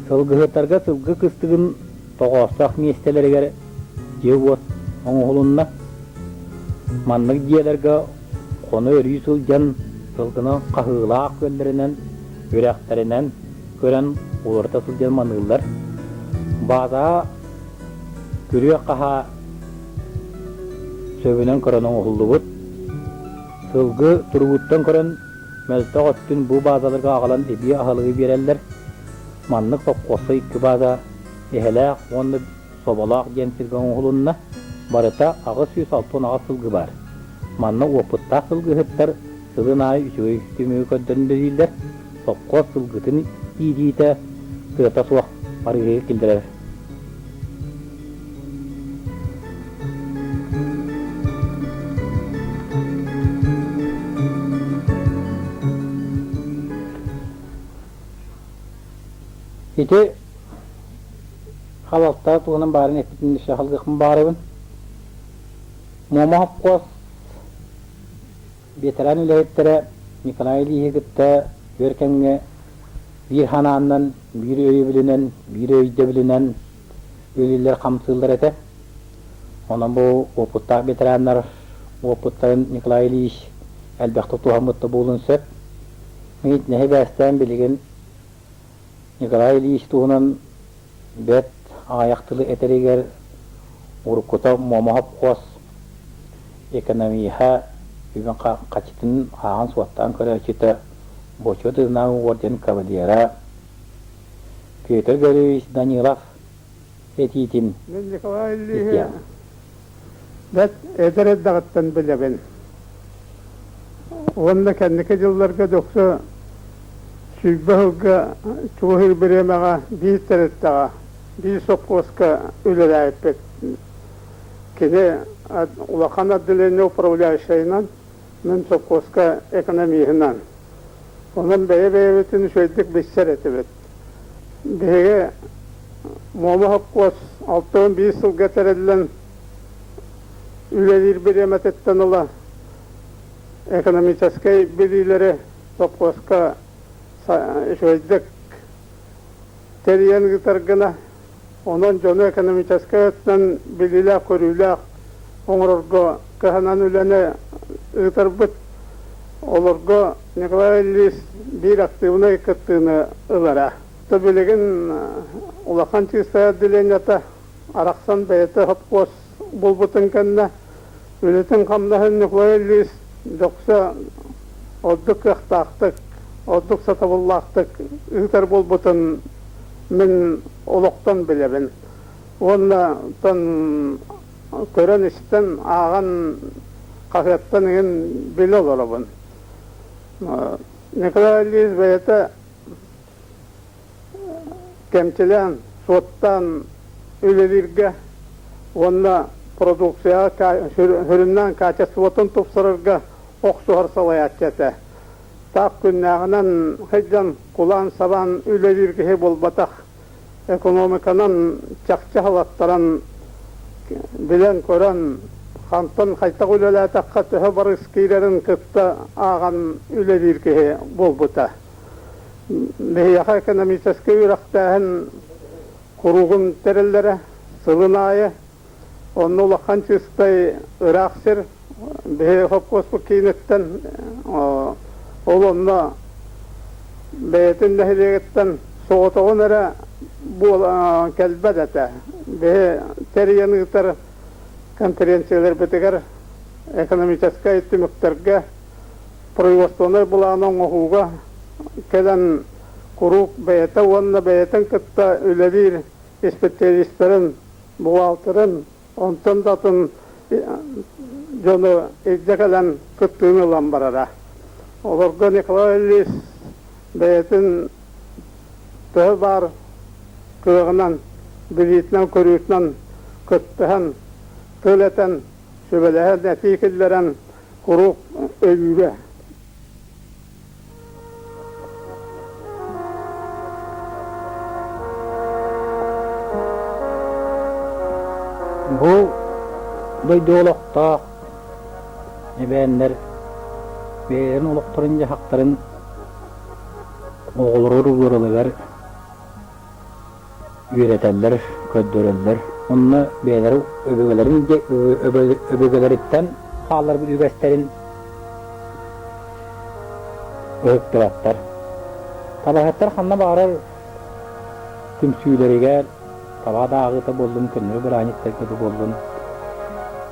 Сылгыһыттарга сылгы кыстыгын тоҕоостоох миэстэлэригэр дьиэ-уот оҥоһулунна. Маннык дьиэлэргэ хоно-өрүү сылдьан сылгыны хаһыылаах күөллэринэн, үрэхтэринэн көрөн уларыта сылдьан маныыллар. Баазаҕа күрүө-хаһаа сөбүнэн көрөн оҥоһуллубут. Сылгы туругуттан көрөн мөлтөх өттүн бу баазаларга аҕалан эбии аһылыгы биэрэллэр. Маннык сопхуоска икки бааза Эһэлээх уонна Соболоох диэн сиргэ оҥоһулунна. Барыта 868 сылгы баар. Манна уопуттаах сылгыһыттар сылын аайы үчүгэй түмүгү көрдөрөн үлэлииллэр. Сопхуос сылгытын иитиитэ тыата суох барыыһы киллэрэр. Ити халалта туһунан баарын эппитин өссө халгыахпын баҕарабын. Муома хопкуос ветеран үлэһиттэрэ Николай Ильиһи кытта өр кэмҥэ Биир санааннан, биир өйөбүлүнэн, биир өйдөбүлүнэн үлэлииллэр-хамсыыллар этэ. Онон бу уопуттаах ветераннар уопуттарын Николай Ильич элбэхтик туһаммыт да буолуон сөп. Мин нэһи билигин Николай Ильич туһунан бэрт аҕыйах тылы этэригэр уруккута Муома сопхуос экономиһа үбүн хаччытын ааҕан-суоттаан көрөөччүтэ Бочуот Ызнааҕы орден кавалера Петр Гаврильевич Данилов этиитин Мин Николай Ильичи истиэҕиҥ. бэрт эдэр эрдэҕиттэн билэбин. Уонна кэнники дьылларга дөксө 20 сылга чугаһыыр бириэмэҕэ биир тэрилтэҕэ, биир сопхуоска үлэлээбиппит. Кини улахан отделение управляющайынан, мин сопхуоска экономиһынан. Онон бэйэ-бэйэбитин үчүгэйдик билсэр этибит. Биһиги Муома сопхуос 61 сылга тэриллэн үлэлиир бириэмэтиттэн ыла экономическай билиилэри сопхуоска үчүгэйдик тэрийэн ыытар гына, онон дьону экономическай өттүнэн билиилээх-көрүүлээх оҥорорго кыһанан үлэни ыытарбыт. Олорго Николай Ильич биир актыыбынай кыттыыны ылара. Билигин улахан чыыстай отделениета арахсан бэйэтэ сопхуос булбутун кэннэ үлэтин-хамнаһын Николай Ильич дөксө ордук кыахтаахтык, ордук сатабыллаахтык ыытар буолбутун мин олохтон билэбин. Уонна оттон көрөн-истэн, ааҕан хаһыаттан игин билэ олоробун. Николай Ильич бэйэтэ кэмчилээн, суоттаан үлэлииргэ уонна продукцияҕа сүрүннээн качествотын тупсарарга охсуһар салайааччы этэ. Таах күннээҕинэн сылдьан кулаан-сабаан үлэлиир киһи буолбатах. Экономиканан чахчы халаттаран билэн-көрөн, хантан хайдах үлэлээтэххэ төһө барыс киирэрин кытта ааҕан үлэлиир киһи буолбута. Биһиэхэ экономическай үөрэхтээһин куруугун тэриллэрэ сылын аайы. Онно улахан чыстай ыраах сир биһи холкуоспут кииниттэн ол онно бэйэтин нэһилиэгиттэн соҕотоҕун эрэ буола кэлбэт этэ. Биһи тэрийэн ыытар конференцияларбытыгар экономическай түмүктэргэ производственнай былааны оҥоһууга кэлэн куруук бэйэтэ уонна бэйэтин кытта үлэлиир исписэлиистэрин, бухгалтырын, онтон да атын дьону илдьэ кэлэн кыттыыны ылан барара. Олорго Николай Ильич бэйэтин төһө баар кыаҕынан, билиитинэн-көрүүтүнэн кыттыһан, тыл этэн, сүбэлэһэн, этии киллэрэн куруук өйүүрэ. Бу дойду олохтоох эбээннэр бэйэлэрин олохторун-дьаһахтарын оҕолору урууралыгар үөрэтэллэр, көрдөрөллөр. Онно бэйэлэрэ өбүгэлэрин өбүгэлэриттэн хаалларбыт үгэстэрин ыһыктыбаттар. Табаһыттар ханна баҕарар түмсүүлэригэр таба да ааҕыыта буоллун, көннөрү бырааһынньыктарга да буоллун,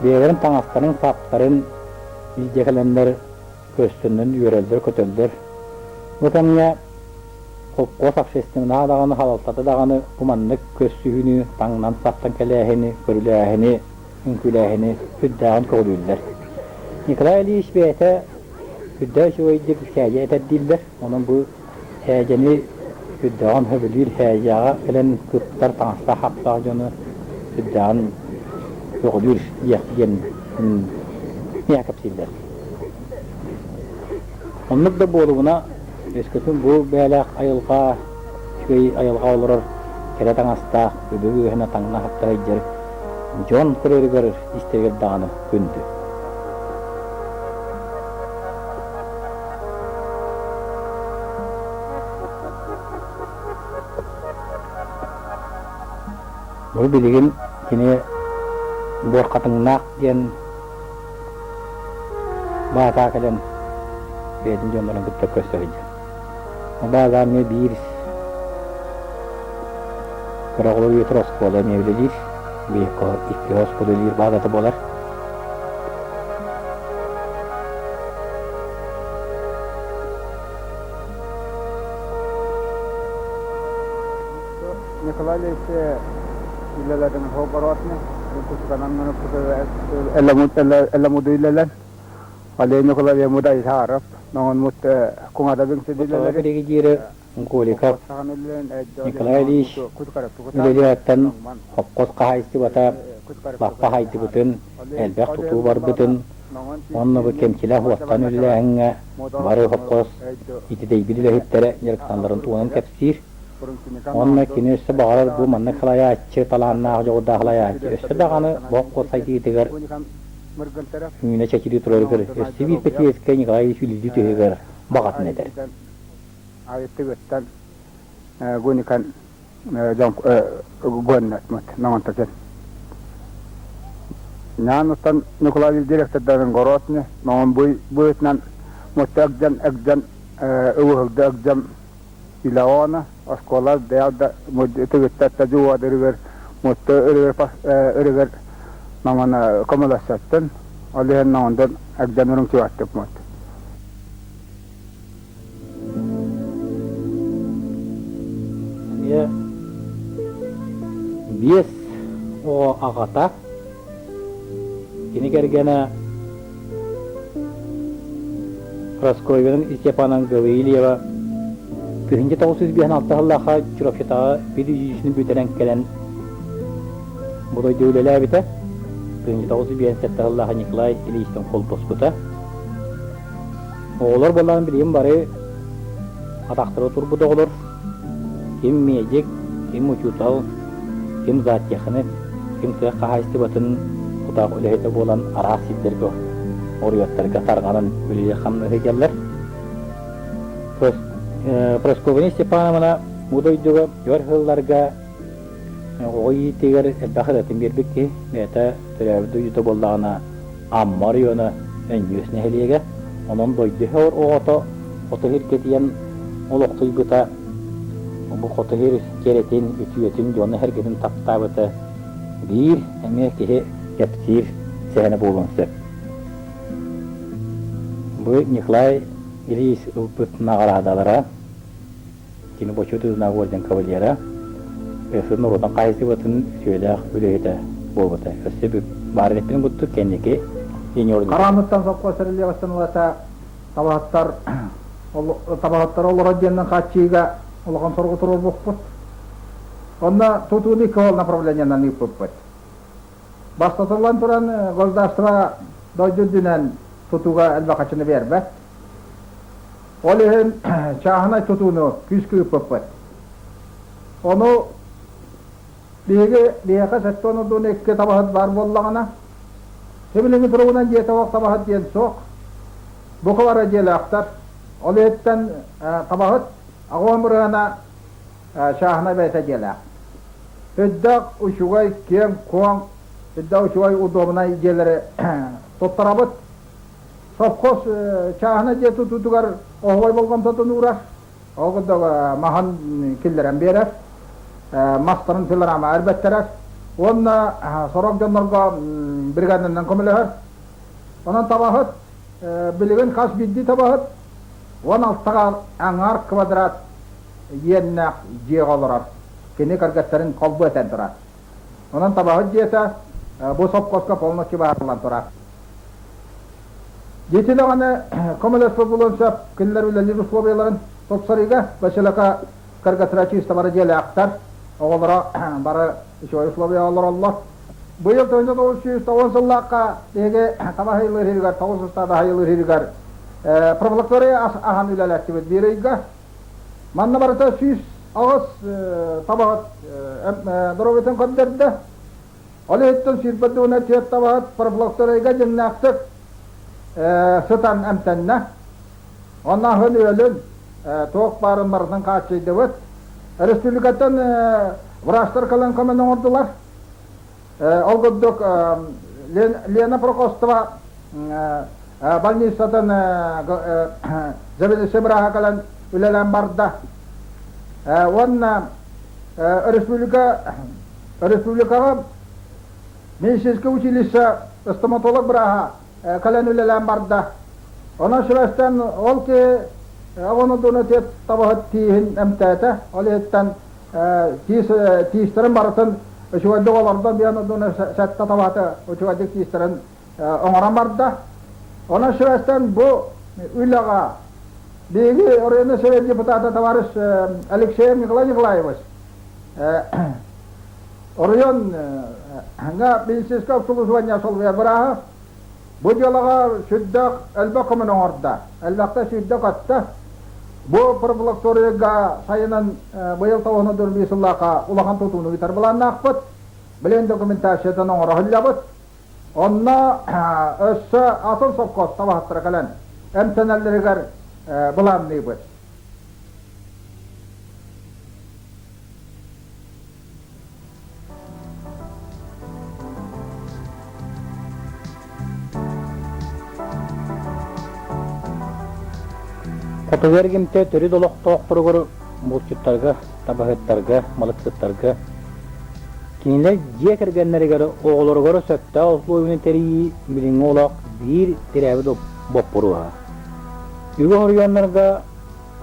бэйэлэрин таҥастарын, саптарын илдьэ кэлэннэр көрсөннөн үөрэллэр-көтөллөр. Бу кэмҥэ холкуос общественноһа даҕаны, салалтата даҕаны бу маннык көрсүһүүнү, таҥнан-саптан кэлээһини, көрүлээһини, үҥкүүлээһини сүрдээҕин көҕүлүүллэр. Николай Ильич бэйэтэ сүрдээх үчүгэйдик сээдьэ этэр дииллэр. Онон бу сээдьэни сүрдээҕин сөбүлүүр сээдьэҕэ кэлэн кыттар таҥастаах-хаптаах дьону сүрдээҕин көҕүлүүр диэн миэхэ кэпсииллэр. Оннук да буолубуна, өскөтүн бу бэйэлээх айылҕа, үчүгэй айылҕа олорор кэрэ таҥастаах, үбү үөһүнэ таҥна саптара сылдьар дьон көрөрүгэр, истэригэр даҕаны күндү. Бу билигин кини Буор Хатыҥнаах диэн баатаа кэлэн бэйэтин дьоннорун кытта көрсө сылдьар. Бааза эмиэ биир кыра оҕолор үөтэр оскуола эмиэ үлэлиир. Биир икки оскуола үлэлиир баазата буолар. Николай Ильич үлэлэрин оборотный, Эламуду үлэлэр. Олег Николаевич Мудайсаров, ноҥон куҥадабын Бу биригэдьиирэ Голиков Николай Ильич үлэлиэҕиттэн хопхос хаһаайыстыбата лаппа хайдыбытын, элбэх тутуу барбытын, уонна бу кэмчилээх уоттан үлэлээһиҥҥэ бары хопхос ититэйбит үлэһиттэрэ дьарыктаналларын туһунан кэпсиир. Уонна кини өссө баҕарар бу маннык салайааччы, талааннаах дьоҕурдаах салайааччы өссө даҕаны бу хопхос сайдыытыгар үүнэ чэчирии турарыгар өссө биир Петиэскэй Николай Ильич үлэлии түһүгэр баҕатын этэр. Айыттыгыттан гуникан гоннатмыт наҥонтатын. Нянуттан Николай директордарын горотны, ноҥон быытынан мутта эгден эгден ылыһылды эгдем илаона оскуола да тыгыттатта жуадырыгар мутта өрүгэр ноҥон көмөлөсөттөн ол иһин ноҥондон эгден үрүҥ мут. Эмиэ биэс оҕо аҕата, кини кэргэнэ Прасковья Степановна Гаврильева 1956 сыллаахха Чурапчытааҕы педучилищены бүтэрэн кэлэн бу дойду үлэлээбитэ. 1957 сыллаахха Николай Ильичтэн холбоспута. Оҕолор буоллаҕына билигин бары атахтара турбут оҕолор, ким медик, ким учуутал, ким зоотехник, ким тыа хаһаайыстыбатын тутаах үлэһитэ буолан араас сирдэргэ, оройуоттарга тарҕанан үлэлии-хамныы сылдьаллар. Прасковья Степановна бу дойдуга өр сылларга Оҕо иитиитигэр элбэх ырыатын биэрбит киһи, бэйэтэ төрөөбүт дойдута буоллаҕына Амма оройуона Өнньүөс нэһилиэгэ. Онон дойду иһэр оҕото хоту сиргэ тиийэн олохсуйбута, бу хоту сир кэрэтин, үтүөтүн, дьону-сэргэтин таптаабыта биир эмиэ киһи кэпсиир сэһэнэ буолуон сөп. Бу Николай Ильич ылбыт наҕараадалара Кини Бочуот Иванов орден кавалера, өссө норуотун хаһаайыстыбатын үтүөлээх үлэһитэ буолбута. Өссө баар эппин курдук кэнники юниор Хараамыттан сопхуос тэриллиэҕиттэн ылата табаһыттар табаһыттар олорор диэннэн хааччыйыыга улахан соругу туруорбуппут. Онно тутууну икки ол направлениенан ыыппыппыт. Бастатыллан туран государство дойду үрдүнэн тутууга элбэх харчыны биэрбэт. Ол иһин чааһынай тутууну күүскэ ыыппыппыт. Ону биһиги биһиэхэ 72 табаһыт баар буоллаҕына, сибилиҥҥи туругунан дьиэтэ суох табаһыт диэн суох. Бука бары дьиэлээхтэр. Ол иһиттэн табаһыт аҕыан бырыһыана чааһынай бэйэтэ дьиэлээх. Үрдээх үчүгэй, киэҥ-куоҥ, үрдээх үчүгэй удобнай дьиэлэри туттарабыт. Совхоз чааһынай дьиэ тутуутугар оһуой болҕомтотун уурар. Ол курдук маһын киллэрэн биэрэр, мастарын пилорама эрбэттэрэр уонна сорох дьоннорго бригаданан көмөлөһөр. Онон табаһыт билигин хас биирдии табаһыт 16-га аҥаар квадрат иэннээх дьиэҕэ олорор. Кини кыргыттарын холбуу этэн турар. Онон табаһыт дьиэтэ бу сопхуоска полностью баарыллан турар. Дьиэти даҕаны көмөлөспөт буолуон сөп, кинилэр үлэлиир условияларын тупсарыыга поселока кыргыттара чисто бары дьиэлээхтэр, оҕолоро бары үчүгэй условияҕа олороллор. Быйыл 1910 сыллаахха биһиги таба аһыылыыр тоҕус ыстаада аһыылыыр профилактория аһан үлэлэттибит биир ыйга. Манна барыта 108 табаһыт доруобуйатын көрдөрдө. Ол иһиттэн сүүрбэт уонна түөрт табаһыт профилакторийга дьиҥнээхтик сытан эмтэннэ. Онно аһын-үөлүн, туох баарын барытын хааччыйдыбыт. Республикаттан врачтар кэлэн көмөнү оҥордулар. Ол курдук Лена Прокостова больницатын заведующай бырааһа кэлэн үлэлээн барда. Уонна республика республикаҕа медицинскэй училище стоматолог бырааһа кэлэн үлэлээн барда. Онон сибээстээн ол киһи оҕону дуна табаһыт тииһин эмтээтэ. Ол иһиттэн тиис тиистэрин барытын үчүгэйдик олордо диэн дуна сэттэ табаһыты үчүгэйдик тиистэрин оҥорон барда. Онон сибээстээн бу үлэҕэ биһиги районный совет депутата товарищ Алексеев Николай Николаевич оройуоҥҥа медицинскэй обслуживание солбуйар бырааһа бу дьыалаҕа сүрдээх элбэх көмөнү оҥордо, элбэхтэ сүүрдэ-көттө. Бу профилакторийга сайынын быйыл тоҕуһуна дурбии сыллаахха улахан тутууну ыытар былааннаахпыт. Билигин документациятын оҥоро сылдьабыт. Онно өссө атын совхоз табаһыттара кэлэн эмтэнэллэригэр былаанныыбыт. Хотугу эргимтэ төрүт олохтоохторугар булчуттарга, табаһыттарга, балыксыттарга, кинилэр дьиэ кэргэннэригэр, оҕолоругар сөптөөх усулуобуйаны тэрийии билиҥҥи олох биир тирээбит боппуруоһа. Үгүс оройуоннарга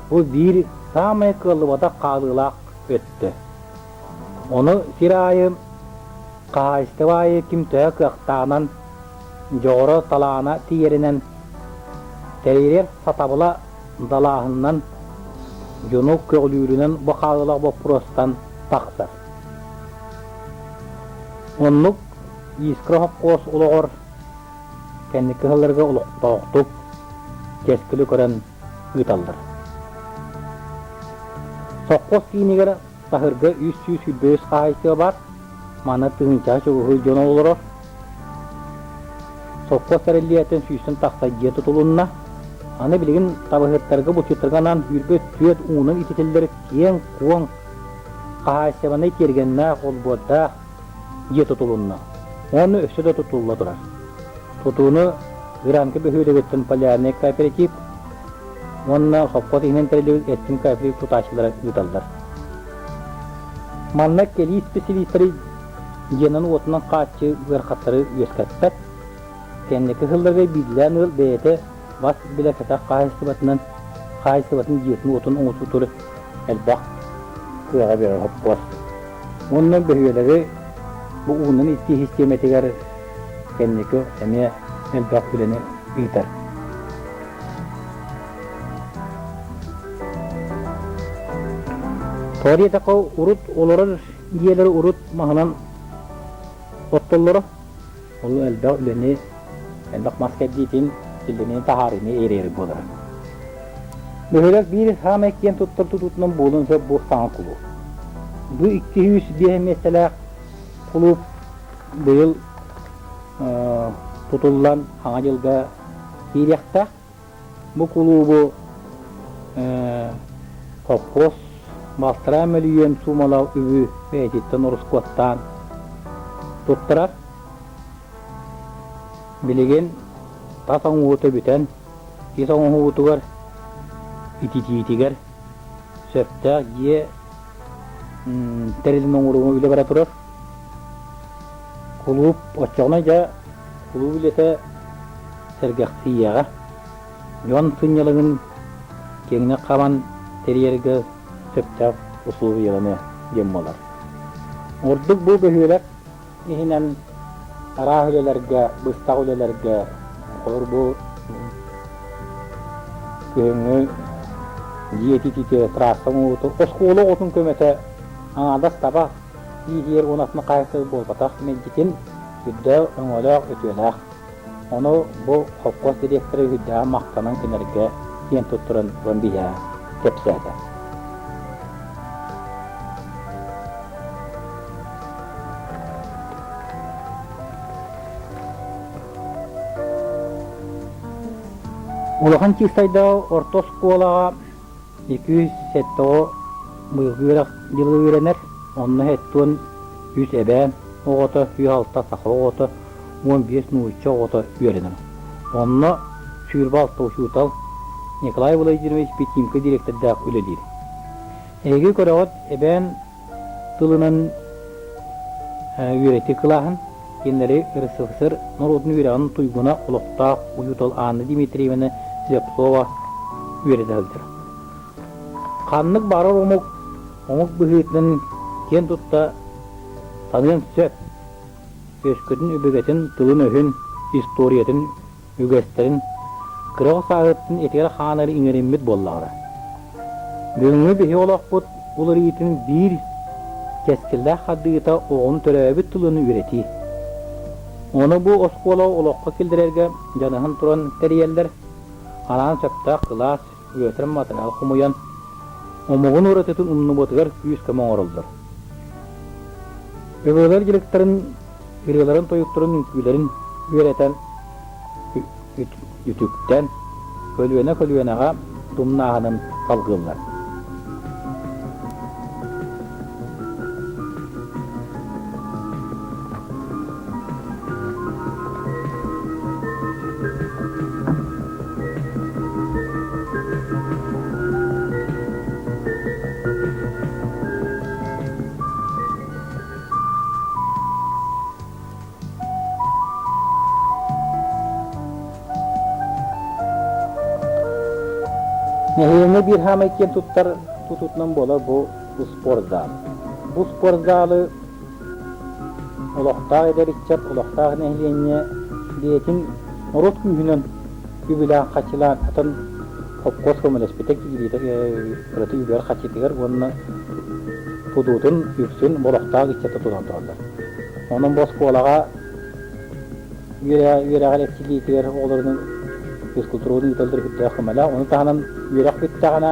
бу биир саамай кыаллыбатах хаалыылаах өттө. Ону сир аайы, хаһаайыстыба аайы ким төһө кыахтааҕынан, дьоҕура, талаана тиийэринэн, тэрийэр сатабыла далааһынынан, дьону көҕүлүүрүнэн бу хаалыылаах боппуруостан тахсар. Оннук Искра сопхуос олоҕор кэнники сылларга олохтоохтук кэскили көрөн ыыталлар. Сопхуос киинигэр Таһырга 323 хаһаайыстыба баар, манна тыһыынчаҕа чугаһыы дьон олорор. Сопхуос тэриллиэттэн сүүстэн тахса дьиэ тутулунна. Аны билигин табаһыттарга, булчуттарга анаан 24 уунан ититиллэр киэҥ-куоҥ хаһаайыстыбаннай тиэргэннээх, олбуордаах дьиэ тутулунна. Уонна өссө да тутулла турар. Тутууну Гранка бөһүөлэгиттэн Полярный кооператив уонна сопхуос иһинэн тэриллибит Эрчим кооператив тутааччылара ыыталлар. Манна кэлии специалистары дьиэнэн-уотунан хааччыы ыарахаттары үөскэппэт. Кэнники сылларга биирдээн ыал бэйэтэ бас билэр кэтэх хаһаайыстыбатынан хаһаайыстыбатын дьиэтин-уотун оҥостуутугар элбэх кыаҕа биэрэр сопхуос. Уонна бөһүөлэги бу уунан итии систиэмэтигэр кэнники эмиэ элбэх үлэни ыытар. Тоҕо диэтэххэ, урут олорор дьиэлэри урут маһынан оттоллоро. Ол элбэх үлэни, элбэх мас кэрдиитин, силлэниини таһаарыыны эрэйэр буолара. Бөһүөлэк биир саамай киэн туттар тутуутунан буолуон сөп бу саҥа кулууп. Бу 205 миэстэлээх кулууп быйыл тутуллан Саҥа дьылга киириэхтээх. Бу кулуубу холкуос балтараа мөлүйүөн суумалаах үбү бэйэтиттэн ороскуоттаан туттарар. Билигин тас оҥоһуута бүтэн, ис оҥоһуутугар, ититиитигэр сөптөөх дьиэ тэрилин оҥорууга үлэ бара турар. Кулууп оччоҕуна дьэ кулууп үлэтэ сэргэхсийиэҕэ. Дьон сынньалаҥын киэҥник хабан тэрийэргэ сөптөөх усулуобуйаланыа диэн буолар. Ордук бу бөһүөлэк иһинэн араас үлэлэргэ, быстах үлэлэргэ, холобур бу күһүҥҥү дьиэ ититиитэ, трасса оҥоһуута, оскуола оҕотун көмөтө аҥаардас таба иитиэр уонна атын хаһаайыстыба буолбатах мэлдьитин үрдээх өҥөлөөх, үтүөлээх. Ону бу холкуос дириэктэрэ үрдээҕин махтанан кинилэргэ киэн туттаран ылан биһиэхэ кэпсээтэ. Улахан Чыыстайдааҕы орто оскуолаҕа 207 оҕо быйылгы үөрэх дьылы үөрэнэр, онно 73 эбээн. оҕото, 106 саха оҕото, 15 нуучча оҕото үөрэнэр. Онно 26 учуутал Николай Владимирович Петимко дириэктэрдээх үлэлиир. Эһиги көрөҕүт эбээн тылынан үөрэтии кылааһын, кинилэри РСФСР норуотун үөрэҕин туйгуна олохтоох учуутал Анна Дмитриевна Слепцова үөрэтэ сылдьар. Ханнык баҕарар омук омук быһыытынан киэн тутта саныан сөп. Өскөтүн өбүгэтин тылын-өһүн, историятын, үгэстэрин кыра сааһыттан этигэр-хаанар иҥэриммит буоллаҕына. Бүгүҥҥү биһи олохпут уларыйыытын биир кэскиллээх хардыыта оҕону төрөөбүт тылын үөрэтии. Ону бу оскуола олоххо киллэрэргэ дьаныһан туран тэрийэллэр, анаан сөптөөх кылаас, үөрэтэр матырыйаал хомуйан, омугун уратытын умнубатыгар күүс-көмө оҥороллор. Өбүгэлэр дьарыктарын, ырыаларын-тойуктарын, үҥкүүлэрин үөрэтэн, үтүктэн, көлүөнэ-көлүөнэҕэ тумнааһынын салгыыллар. Нэһилиэнньэ биир хаамай киэн туттар тутуутунан буолар бу спортзал. Бу спортзалы олохтоох эдэр ыччат, олохтоох нэһилиэнньэ бэйэтин норуот күүһүнэн үбүлээн-харчылаан атын холкуос көмөлөспүтэ киириитэ кырата үбүгэр харчытыгар уонна тутуутун үксүн олохтоох ыччаты тутан тураллар. Онон бу оскуолаҕа үөрэҕэр эрчиллиитигэр оҕолорун физкультураны ыыталлар үрдээх көмөлөөх. Ону таһынан үөрэх бүттэҕинэ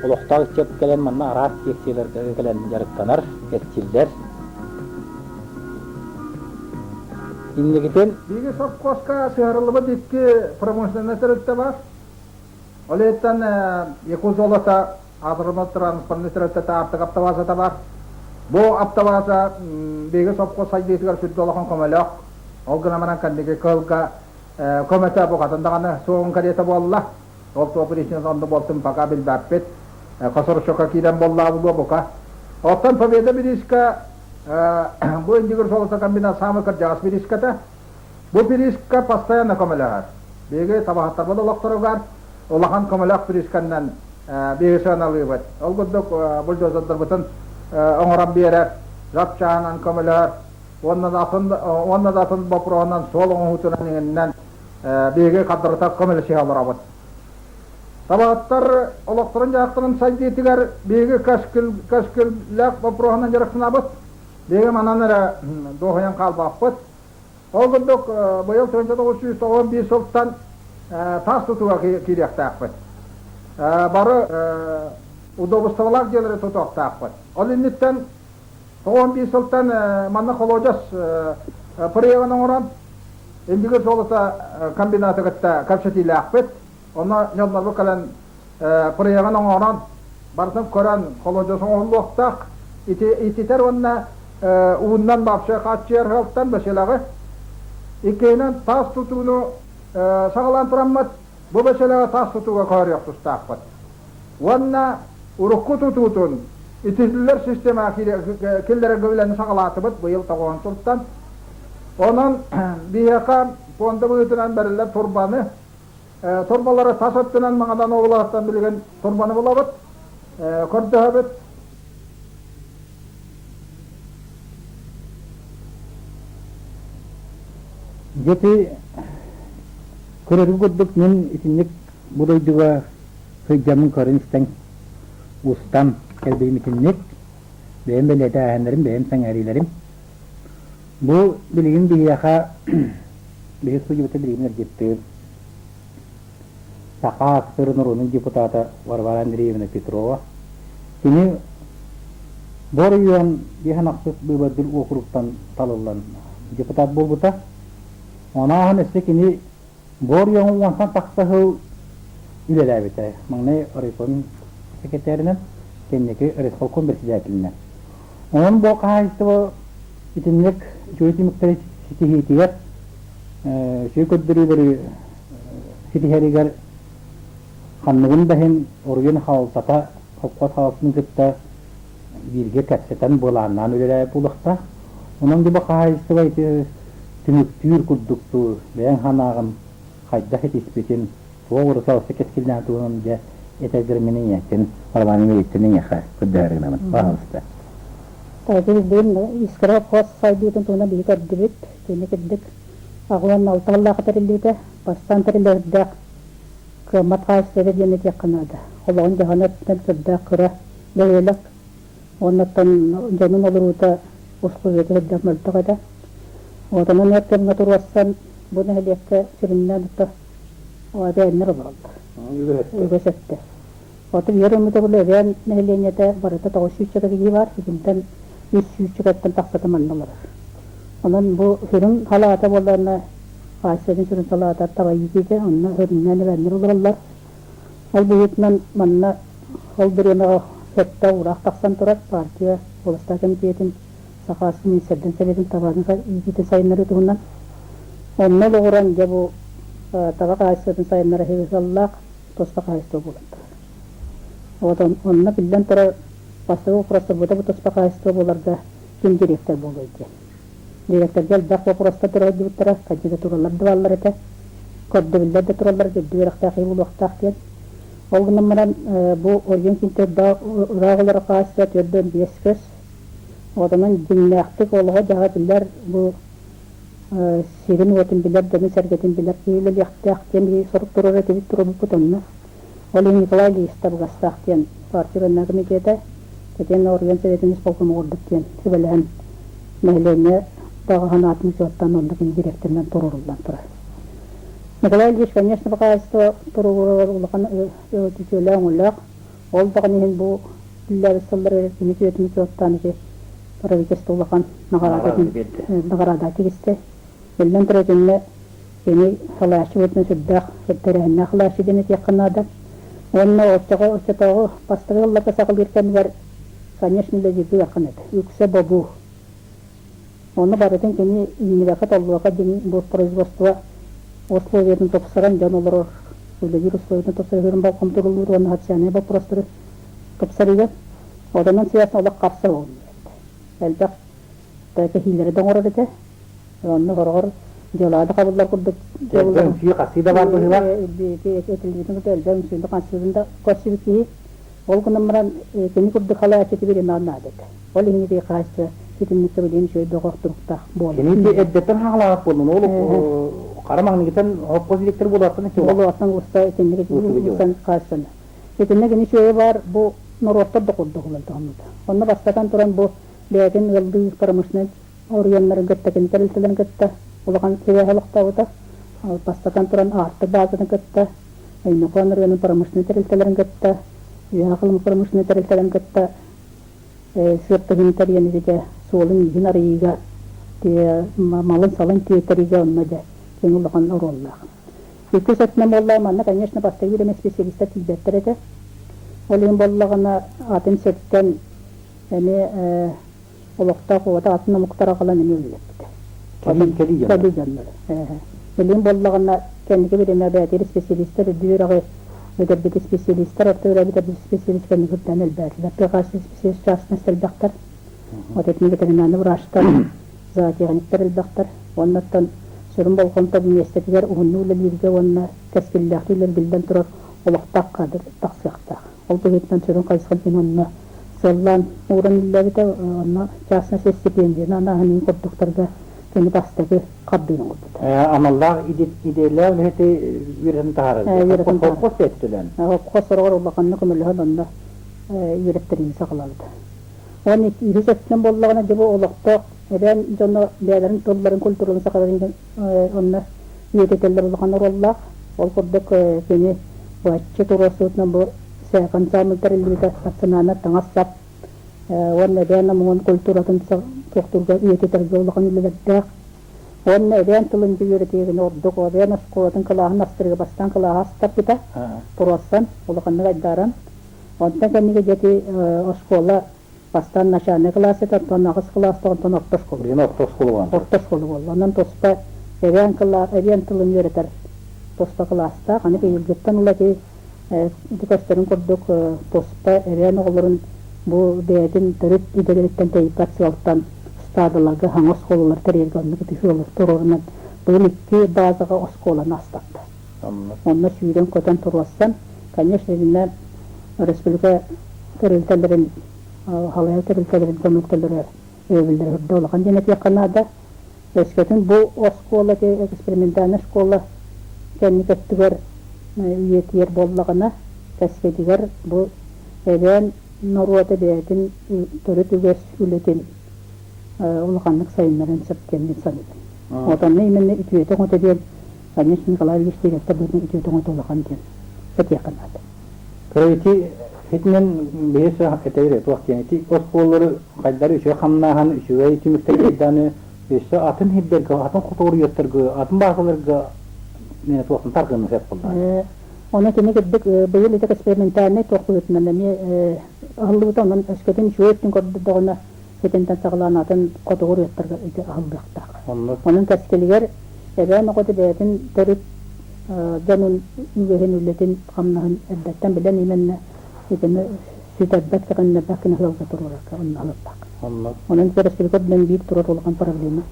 олохтоох ыччат кэлэн манна араас секцияларга кэлэн дьарыктанар, эрчиллэр. Инникитин Биһиги совхозка сыһарыллыбыт икки промышленнай тэрилтэ бар. Ол иһиттэн Якутзолото аатырбыт транспортнай тэрилтэтэ Аартык автовазата бар. Бу автоваза биһиги совхоз сайдыытыгар сүрдэ улахан көмөлөөх. Ол гынан баран кэнники кыһылга көмөтө букатын даҕаны суоҕун кэриэтэ буолла. Ол туох причина онно буолтун пока билбэппит. Косоручокка киирэн буоллаа буолуо бука. Оттон Победа бириискэ бу Индигир золото комбинат саамай кырдьаҕас бириискэтэ. Бу бириискэ постоянно көмөлөһөр. Биһиги табаһыттарбыт олохторугар улахан көмөлөөх бириискэннэн биһиги сыаналыыбыт. Ол курдук бульдозердарбытын оҥорон биэрэр, запчаһынан көмөлөһөр уонна да атын уонна да атын боппуруоһунан суол оҥоһуутунан иҥиннэн биһиги хардарыта көмөлөсүһэ олоробут. Табаһыттар олохторун-дьаһахтарын сайдыытыгар биһиги кэскиллээх боппуруоһунан дьарыктанабыт. Биһиги манан эрэ дуоһуйан хаалбаппыт. Ол курдук быйыл 1991 сылтан таас тутууга киириэхтээхпит. Бары удобстволаах дьиэлэри тутуохтаахпыт. Ол инниттэн 91 сылтан манна холуодьас проегын оҥорон Индигир золото комбинаты кытта кэпсэтиилээхпит. Онно дьоннорбут кэлэн проегын оҥорон, барытын көрөн холуодьас оҥоһуллуохтаах. Ити ититэр уонна ууннан вообще хааччыйар ыалтан бэсэлэҕи. Иккиһинэн таас тутууну саҕалаан тураммыт, бу бэсэлэҕи таас тутууга көһөрүөх тустаахпыт. Уонна урукку тутуутун ититиллэр системаҕа киллэрэргэ үлэни саҕалаатыбыт быйыл тоҕоон туртан. Онон биһиэхэ пуонда быһыытынан бэриллэр турбаны, турбалары тас өттүнэн Магадан облаһыттан билигин турбаны булабыт, көрдөһөбүт. Дьэ көрөргүт курдук мин итинник бу дойдуга сылдьаммын көрөн-истэн устан кэлбитим итинник бэйэм бэлиэтээһиннэрим, бэйэм сэҥээриилэрим. Бу билигин биһиэхэ биһи судьубута билигин эргиттыыр Саха АССР норуотун депутата Варвара Андреевна Петрова. Кини бу оройуон биэһэн ахсыс быыбардыыр уокуруктан талыллан депутат буолбута. Онооһун өссө кини Бу оройуоҥҥа уонтан тахса сыл үлэлээбитэ. Маҥнай райком секретарынан, кэнники райисполком председателинэн. Онон бу хаһаайыстыба Итинник үчүгэй түмүктэри ситиһиитигэр, үчүгэй көрдөрүүлэри ситиһэригэр ханныгын да иһин оройуон хаалтата холкуос хаалтатын кытта бииргэ кэпсэтэн былааннаан үлэлээбит буолуохтаах. Онон бу хаһаайыстыба ити түмүктүүр курдук дуу, бэйэҥ санааҕын хайдах итиспитин, туох урусалсы кэскиллээх туһунан дьэ этэргэр мин ийэттин, Роман Ильичтин эйиэхэ көрдөһөр гынабын. Пожалуйста. Билигин Искра хос сайдыытын туһунан биһиги көрдүбүт. Кини кырдьык 86 сыллаахха тэриллибитэ. Бастаан тэриллэрдээх кыаммат хаачыстыбата диэн этиэххэ наада. Олоҕун дьаһана өттүнэн сүрдээх кыра бөһүөлэк. Уоннаттан дьонун олоруута условията сүрдээх мөлтөх этэ. Отонон өр кэмҥэ туруорсан бу нэһилиэккэ сүрүннээн ото эбээннэр олороллор. Үгүс өттө. Ото биир ыммыта бу эбээн нэһилиэнньэтэ барыта 900 киһи баар, итинтэн 300-тэн тахсата манна олорор. Онон бу сүрүн салаата буоллаҕына Азиятын сүрүн салаата таба иитиитэ, онно сүрүннээн эбээннэр олороллор. Ол быһыытынан манна ол бириэмэҕэ сөптөөх уураах тахсан турар партия уоластаах кэмитиэтин Саха Министрдин Советын табатын иитиитин сайыннарыы туһунан. Онно олоҕуран дьэ бу таба хаһаайыстыбатын сайыннара сыаллаах туспа хаһаайыстыба буолан турар. Вот онно биллэн турар бастакы боппуруостарбыта бу туспа хаһаайыстыба буоларга ким директор буолуой диэн. Директорга элбэх боппуруостар туруордубуттара, кандидатуралар да бааллар этэ, көрдөбүллэр да тураллар, үрдүк үөрэхтээх киһи буолуохтаах диэн. Ол гынан баран бу Орйон киин ыраах олорор хаһаайыстыба 45 көс. Онон дьиҥнээхтик олоҕо-дьаһаҕа билэр бу сирин-уотун билэр, дьонун-сэргэтин билэр киһи үлэлиэхтээх диэн биһиги сорук туруорар этибит туруорбуппут онно. Ол иһин Николай Ильич табыгастаах диэн партия военнай комитета итиэннэ оройуон Советын исполкома курдук диэн сүбэлэһэн нэһилиэнньэ баҕа санаатын учуоттаан онно кини директорынан туруоруллан турар. Николай Ильич, конечно, хаһаайыстыба туругуругар улахан үтүөлээх-өҥөлөөх. Ол даҕаны иһин бу үллээбит сылларыгар кини үтүөтүн учуоттаан ити правительство улахан наҕараадатын наҕараада тигистэ. Биллэн турар, итиннэ кини салайааччы быһыытынан сүрдээх тэрээһиннээх салайааччы диэн этиэххэ наада. Уонна оччоҕо оччотооҕу бастакы сылларга саҕалыыр кэмигэр, конечно, үлэлииргэ ыарахан этэ. Үксэ бобуу. Ону барытын кини иҥнибэккэ толлубакка дьиҥ бу производство условиятын тупсаран дьон олорор үлэлиир условиятын тупсарыытын болҕомторулуур уонна социальнай боппуруостары тупсарыыга Онон сыас олох харса буолла. Элбэх кэһиилэри да оҥорор этэ. Онно сороҕор дьыалаҕа да хабыллар курдук Элбэх үҥсүү хасыы да баар быһыылаах. Этиллибитин кытта элбэх үҥсүүнү хасыыбын да көрсүбүт киһи. Ол гынан баран кини курдук халааччы бириэмэҕэ наада этэ. Ол иһин ити хааччы итинник билигин үчүгэй бөҕөх туруктаах буолар. Кини ити эрдэттэн хаалаабат буоллун. Ол хара маҥнайгыттан холкуос директор буолуохтан Буолуохтан уста итинник устан хааччыны. Итиннэ кини үчүгэйэ баар бу норуоттар да курдук ылан туһаммыта. Онно бастатан туран бу бэйэтин ыаллыы промышленнай оройуоннарын кытта, кини тэрилтэлэрин кытта улахан сибээһи олохтообута. Бастатан туран Аартык баазатын кытта, Өймөкөөн оройуонун промышленнай тэрилтэлэрин кытта, Үөһээ Халыма промышленнай тэрилтэлэрин кытта сыаптаһыыны тэрийэн ититэ суолун-ииһин арыйыыга, малын-салын тиэтэриигэ онно дьэ киэҥ улахан оруоллаах. Иккис өттүнэн буоллаҕа манна, конечно, бастакы бириэмэ специалистар тиийбэттэр этэ. Ол иһин буоллаҕына атын сиртэн эмиэ олохтоох уота атын омуктар аҕалан эмиэ үлэлэппитэ. Кэлии кэлии дьоннор. Кэлии дьоннор. Билигин буоллаҕына кэнники бириэмэ бэйэтигэр специалистар үрдүк үөрэҕи бүтэрбит специалистар, орто үөрэҕи бүтэрбит специалист кэнники үрдээн элбээтилэр. Тыа специалист частность элбэхтэр. Вот итини ветеринарный врачтар, зоотехниктар элбэхтэр. Уонна оттон сүрүн болҕомто миэстэтигэр уһуннук үлэлииргэ уонна кэскиллээхтик үлэлиир биллэн турар олохтоох кадр тахсыахтаах. Ол быһыытынан сүрүн хайысхан кини онно сыаллаан ууран үллээбитэ, онно частная стипендияны анааһын курдуктарга кини бастакы хардыыны оҥорбута. Аналлаах идиэлээх үлэһити үөрэтэн таһаарар. Холкуос бэйэтэ Холкуос сороҕор улаханнык көмөлөһөн онно үөрэттэрии саҕалаабыта. Уонна үһүс өттүнэн буоллаҕына, дьэ бу олохтоох эбээн дьоно бэйэлэрин тылларын, культураларын сахаларын онно үйэтитэллэр улахан оруоллаах. Ол курдук кини быһаччы туруорсуутунан бу СЭК ансаамбыл тэриллибитэ национальнай таҥас-сап уонна эбээн омугун культуратын туохтуурга үйэтитэргэ улахан үлэлэрдээх. Уонна эбээн тылын үөрэтиигин ордук эбээн оскуолатын кылааһын астарыга бастаан кылааһы астарбыта туруорсан улаханнык айдааран. Онтон кэнники дьэ ити оскуола. Бастаан начальнай кылаас этэ, онтон аҕыс кылаастаах, онтон орто оскуола. Билигин орто оскуола буолан турар. Орто оскуола буолла. Онон туспа эбээн кылаа, эбээн тылын үөрэтэр туспа кылаастаах. Аны быйылгыттан ыла ити ити көстөрүн курдук туспа эбээн оҕолорун бу бэйэтин төрүт идэлэриттэн тэйбэт сыалтан стадаларга саҥа оскуолалар тэрийэргэ оннук ити сыалы туруорунан быйыл икки базаҕа оскуоланы астарда. Онно сүүрэн-көтөн туруорсан, конечно, итиннэ республика тэрилтэлэрин, халайар тэрилтэлэрин көмөлтөлөрө өйөбүллэрэ үрдэ улахан диэн этиэххэ наада. Өскөтүн бу оскуола экспериментальнай школа кэнники өттүгэр үйэтийэр буоллаҕына, кэскэтигэр бу эбээн норуота бэйэтин төрүт үгэс үлэтин улаханнык сайыннарыан сөп диэн мин саныыбын. Отонно именно үтүөтэ оҥото диэн Конечно, Николай Ильич директор быһыытынан үтүөтэ оҥото улахан диэн этиэххэ наада. Кыра ити итинэн биһи этэйре туох диэн ити оскуолалары хайдары үчүгэй хамнааһын, үчүгэй түмүктэргэ өссө атын сирдэргэ, атын хотугуруйаттарга, атын баасаларга туохтан тарҕаныа сөп буолла. Ону кини кырдык быйыл ити экспериментальнай туох быһыытынан эмиэ аһыллыбыта, онон өскөтүн үчүгэй өттүн көрдөрдөҕүнэ итинтэн саҕалаан атын хотугу уруйаттарга ити аһыллыахтаах. Онон кэскилигэр эбээн оҕото бэйэтин төрүт дьонун үгэһин, үлэтин, хамнаһын эрдэттэн билэн именно итини сүтэрбэт, кэҕиннэрбэт гына ыалга туруорарга онно аһыллаах. Онон өрөспүүбүлүкэ үрдүнэн биир турар улахан проблема.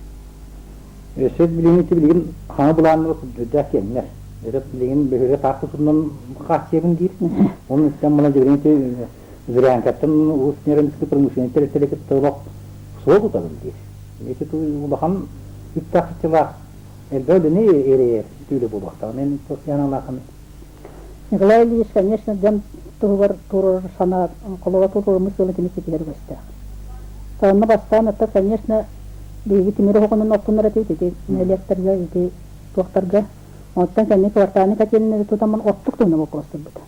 Өссө билигин ити билигин хаҥа былааннара үрдээх киэҥнэр. Это билигин бөһүөлэ таах тутунан хааччыйабын диир. Onun үстэн мына билигин ити Зырянкаттан Уус Неринский промышленный тэрилтэри кытта олох суол тутабын диир. Ити улахан үптээх-харчылаах элбэх үлэни эрэйэр түүлэ буолуохтаах. Мен яналаахын Николай Ильич, конечно, дьон туһугар туруорар санаа холоро туруоруммут сыала кини ситиһэр үгэстээх. Онно бастаан ата, конечно, биһиги тимир оһоҕунан оттунар этибит ити нэһилиэктэргэ, ити туохтарга. Оттон кэнники квартальный котельнай тутаммын оттук туһунан боппуруос турбута.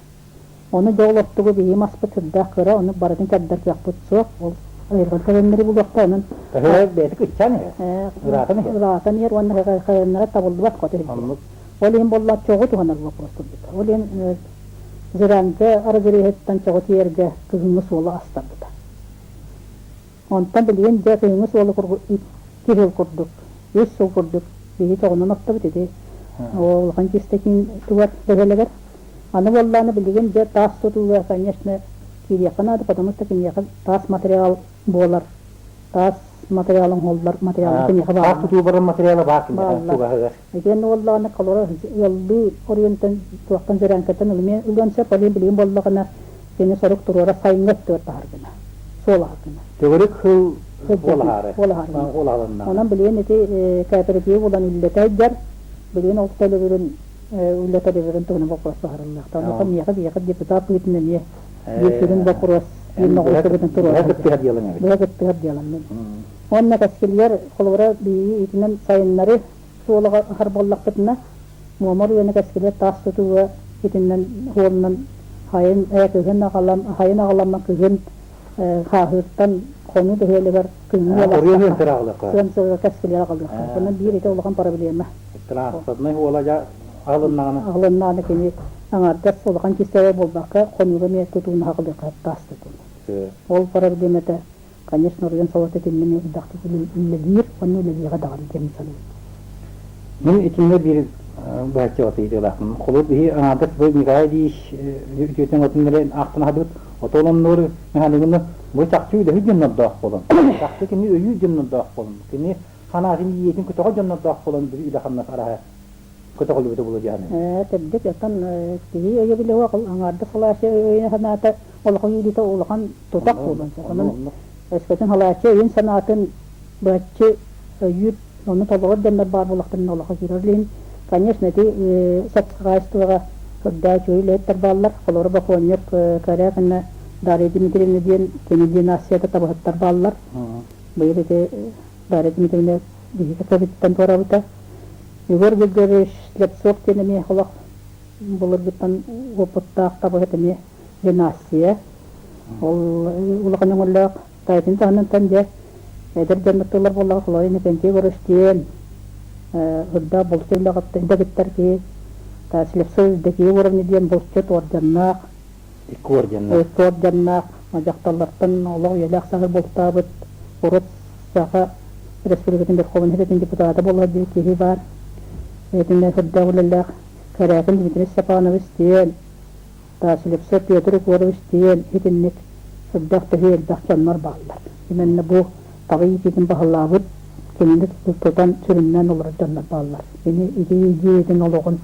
Ону дьэ ол оттугу биһиги маспыт сүрдээх кыра, ону барытын кэрдэр кыахпыт суох. Ол айылҕа кэлэннэри булуохта, онон Бэйэтэ кыччаан иһэр. Ыраатан иһэр. Ыраатан иһэр уонна хайаннара табыллыбат хоту иһэр. Ол иһин буолла чоҕу туһанар вопрос турбута. Ол иһин Зырянка разреһыттан чоҕу тиэргэ кыһыҥҥы суолу астарбыта. Онтон билигин дьэ кыһыҥҥы суолу икки сыл курдук, үс сыл курдук биһиги чоҕунан охтобут ити улахан чистокин тугар бөһүөлэгэр. Аны буоллаҕына билигин дьэ таас тутууга, конечно, киириэххэ наада, потому что киниэхэ таас материал буолар. Таас материал оҥоһуллар материал киниэхэ баар. Таас тутуу барар материала баар киниэхэ чугаһыгар. Итиэннэ буоллаҕына холоро ыаллыы оройуонтан туохтан зырянкаттан ылыан сөп, ол иһин билигин буоллаҕына кини сорук туруора сайыҥҥы өттүгэр таһар гына, суол аһар гына. Төгүрүк сыл буолаһаары. Буолаһаары. Онон билигин ити кооператив булан үллэтэ сылдьар. Билигин ол төлөбүрүн үлэ төлөбүрүн туһунан боппуруос баһарыллыахта. Онуоха миэхэ биһиэхэ депутат быһыытынан эмиэ биир сүрүн боппуруос биир ноҕуруускабытын туруорар. Быһа кыттыһар дьыалаҥ эбит. Быһа кыттыһар дьыалам мин. Уонна кэскилигэр холобура биһиги итинэн сайыннары суолаҕа аһар буоллахпытына, Муома оройуона кэскилэ таас тутууга итинэн суолунан хайын кыһын аҕалан хайын аҕаламмын кыһын хааһыыртан хонуу бөһүөлэгэр күҥҥү Оройуон тыраҕылыахха. Сыан сылга кэскилэр аҕалыахха. Онон биир ити улахан проблема. Транспортнай уола дьа аһылыннаҕына. Аһылыннаҕына кини аҥаардас улахан кистэлэ буолбакка хонууга эмиэ тутууну аҕалыахха таас тутууну. Ол проблемата Конечно, оройуон солото итиннэ эмиэ элбэхтик үлэлиир уонна үлэлиэҕэ даҕаны диэн саныыбын. Мин итиннэ биир быһаччы ыйытыылаахпын. Холобур, биһи аҥаардас бу Николай Ильич үтүөтүн отун эрэ аахтан аһардыбыт. Отон оннугар механизмы бу чахчы үлэһит дьоннордоох буолан, чахчы кини өйүүр дьоннордоох буолан, кини ханаатын иэйиитин көтөҕөр дьоннордоох буолан бу үлэ-хамнас араһа көтөҕүллүбүтэ буолуо дии Ээ, төрдүк, оттон киһи өйөбүлэ суох аҥаардас салааччы өйө-санаата олохо үүрүүтэ улахан тутах буолуон сөп. Онон өскөтүн салааччы өйүн-санаатын быһаччы өйүүр, ону толорор дьоннор баар буоллахтарына олохо киирэр. Ол иһин, конечно, ити соцхозяйствоҕа сырдаа үчүгэй үлэһиттэр бааллар. Холобура, Бокуонньук Корякина Дарья Дмитриевна диэн кини династията табаһыттар бааллар. Быйыл ити Дарья Дмитриевна биһиги кэбиттэн туорабыта. Егор Григорьевич Слепцов диэн эмиэ олох былыргыттан уопуттаах табаһыт эмиэ династия. Ол улахан өҥөлөөх таайтын таһынан дьэ эдэр дьон тыллар буоллаҕа Хлоя Иннокентий Егорович диэн ырда булчут дэгиттэр киһи Слепцов Евдокия Егоровна диэн булчут орденнаах икки орденнаах икки орденнаах. Дьахталлартан олох үйэлээх саһыл бултаабыт урут Саха Республикатын Верховнай Советын депутата буолар диир киһи баар. Итиннэ сүрдээх үлэлээх Корякин Дмитрий Степанович диэн, Таслепсов Петр Егорович диэн итинник сүрдээх төһүү элбэх дьоннор бааллар. Именно бу таба иитиитин баһылаабыт, кинини тутан сүрүннээн олорор дьоннор бааллар. Кини ити идеятын олоҕун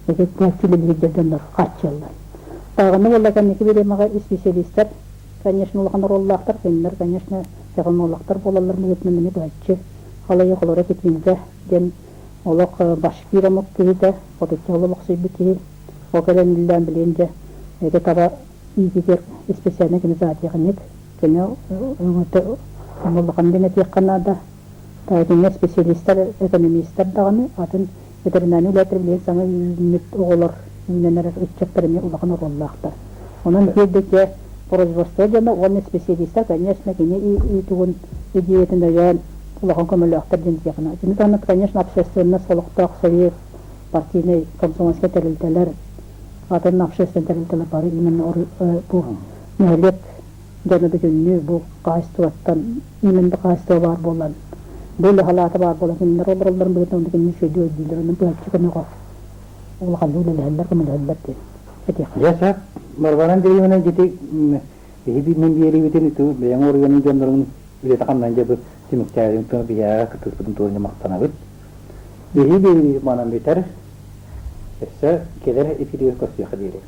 ити үлэлиир дьоннор хааччыйаллар. Даҕаны буолла кэнники бириэмэҕэ исписэлиистэр, конечно, улахан оруоллаахтар, кинилэр, конечно, технологтар буолаллар быһыытынан мини быһаччы халайы холоро Пекингэ диэн олох башкир омук киһитэ, хотуччу олохсуйбут киһи, ол кэлэн иллээн билигин дьэ ити таба иитигэр специальный кини зоотехник, кини өҥөтө улахан диэн этиэххэ наада. Итиннэ специалистар, экономистар даҕаны атын ветеринарнай үлэһиттэр билигин саҥа үүммүт оҕолор үүнэн эрэр ыччаттар эмиэ улахан оруоллаахтар. Онон биирдэ производство дьоно уонна специалистар, конечно, кини ыытыгын идеятын өйөөн улахан көмөлөөхтөр диэн этиэххэ наада. Итини таһынан, конечно, общественность олохтоох совет, партийнай, комсомольскай тэрилтэлэр, атын общественнай тэрилтэлэр бары именно бу нэһилиэк дьоно бүтүннүү бу хаһаайыстыбаттан именно хаһаайыстыба баар буолан, бу үлэ халаата баар буолан кинилэр олороллорун быһыытынан онно кинини үчүгэйдик өйдүүллэр, онон быһаччы көмөҕө улаханнык үлэлэһэллэр, көмөлөһөллөр диэн этиэххэ. Дьэ, сөп. Варвара Андреевна, дьити биһи мин биэриибитин иту бэйэҥ оройуонун дьоннорун үлэтэ хамнан дьэ бу түмүктээбитин туһунан биһиэхэ кыттыспытын туһунан махтанабыт. Биһи биэриибит манан бүтэр. Өссө кэлэр эфиргэ көрсүөххэ диэри.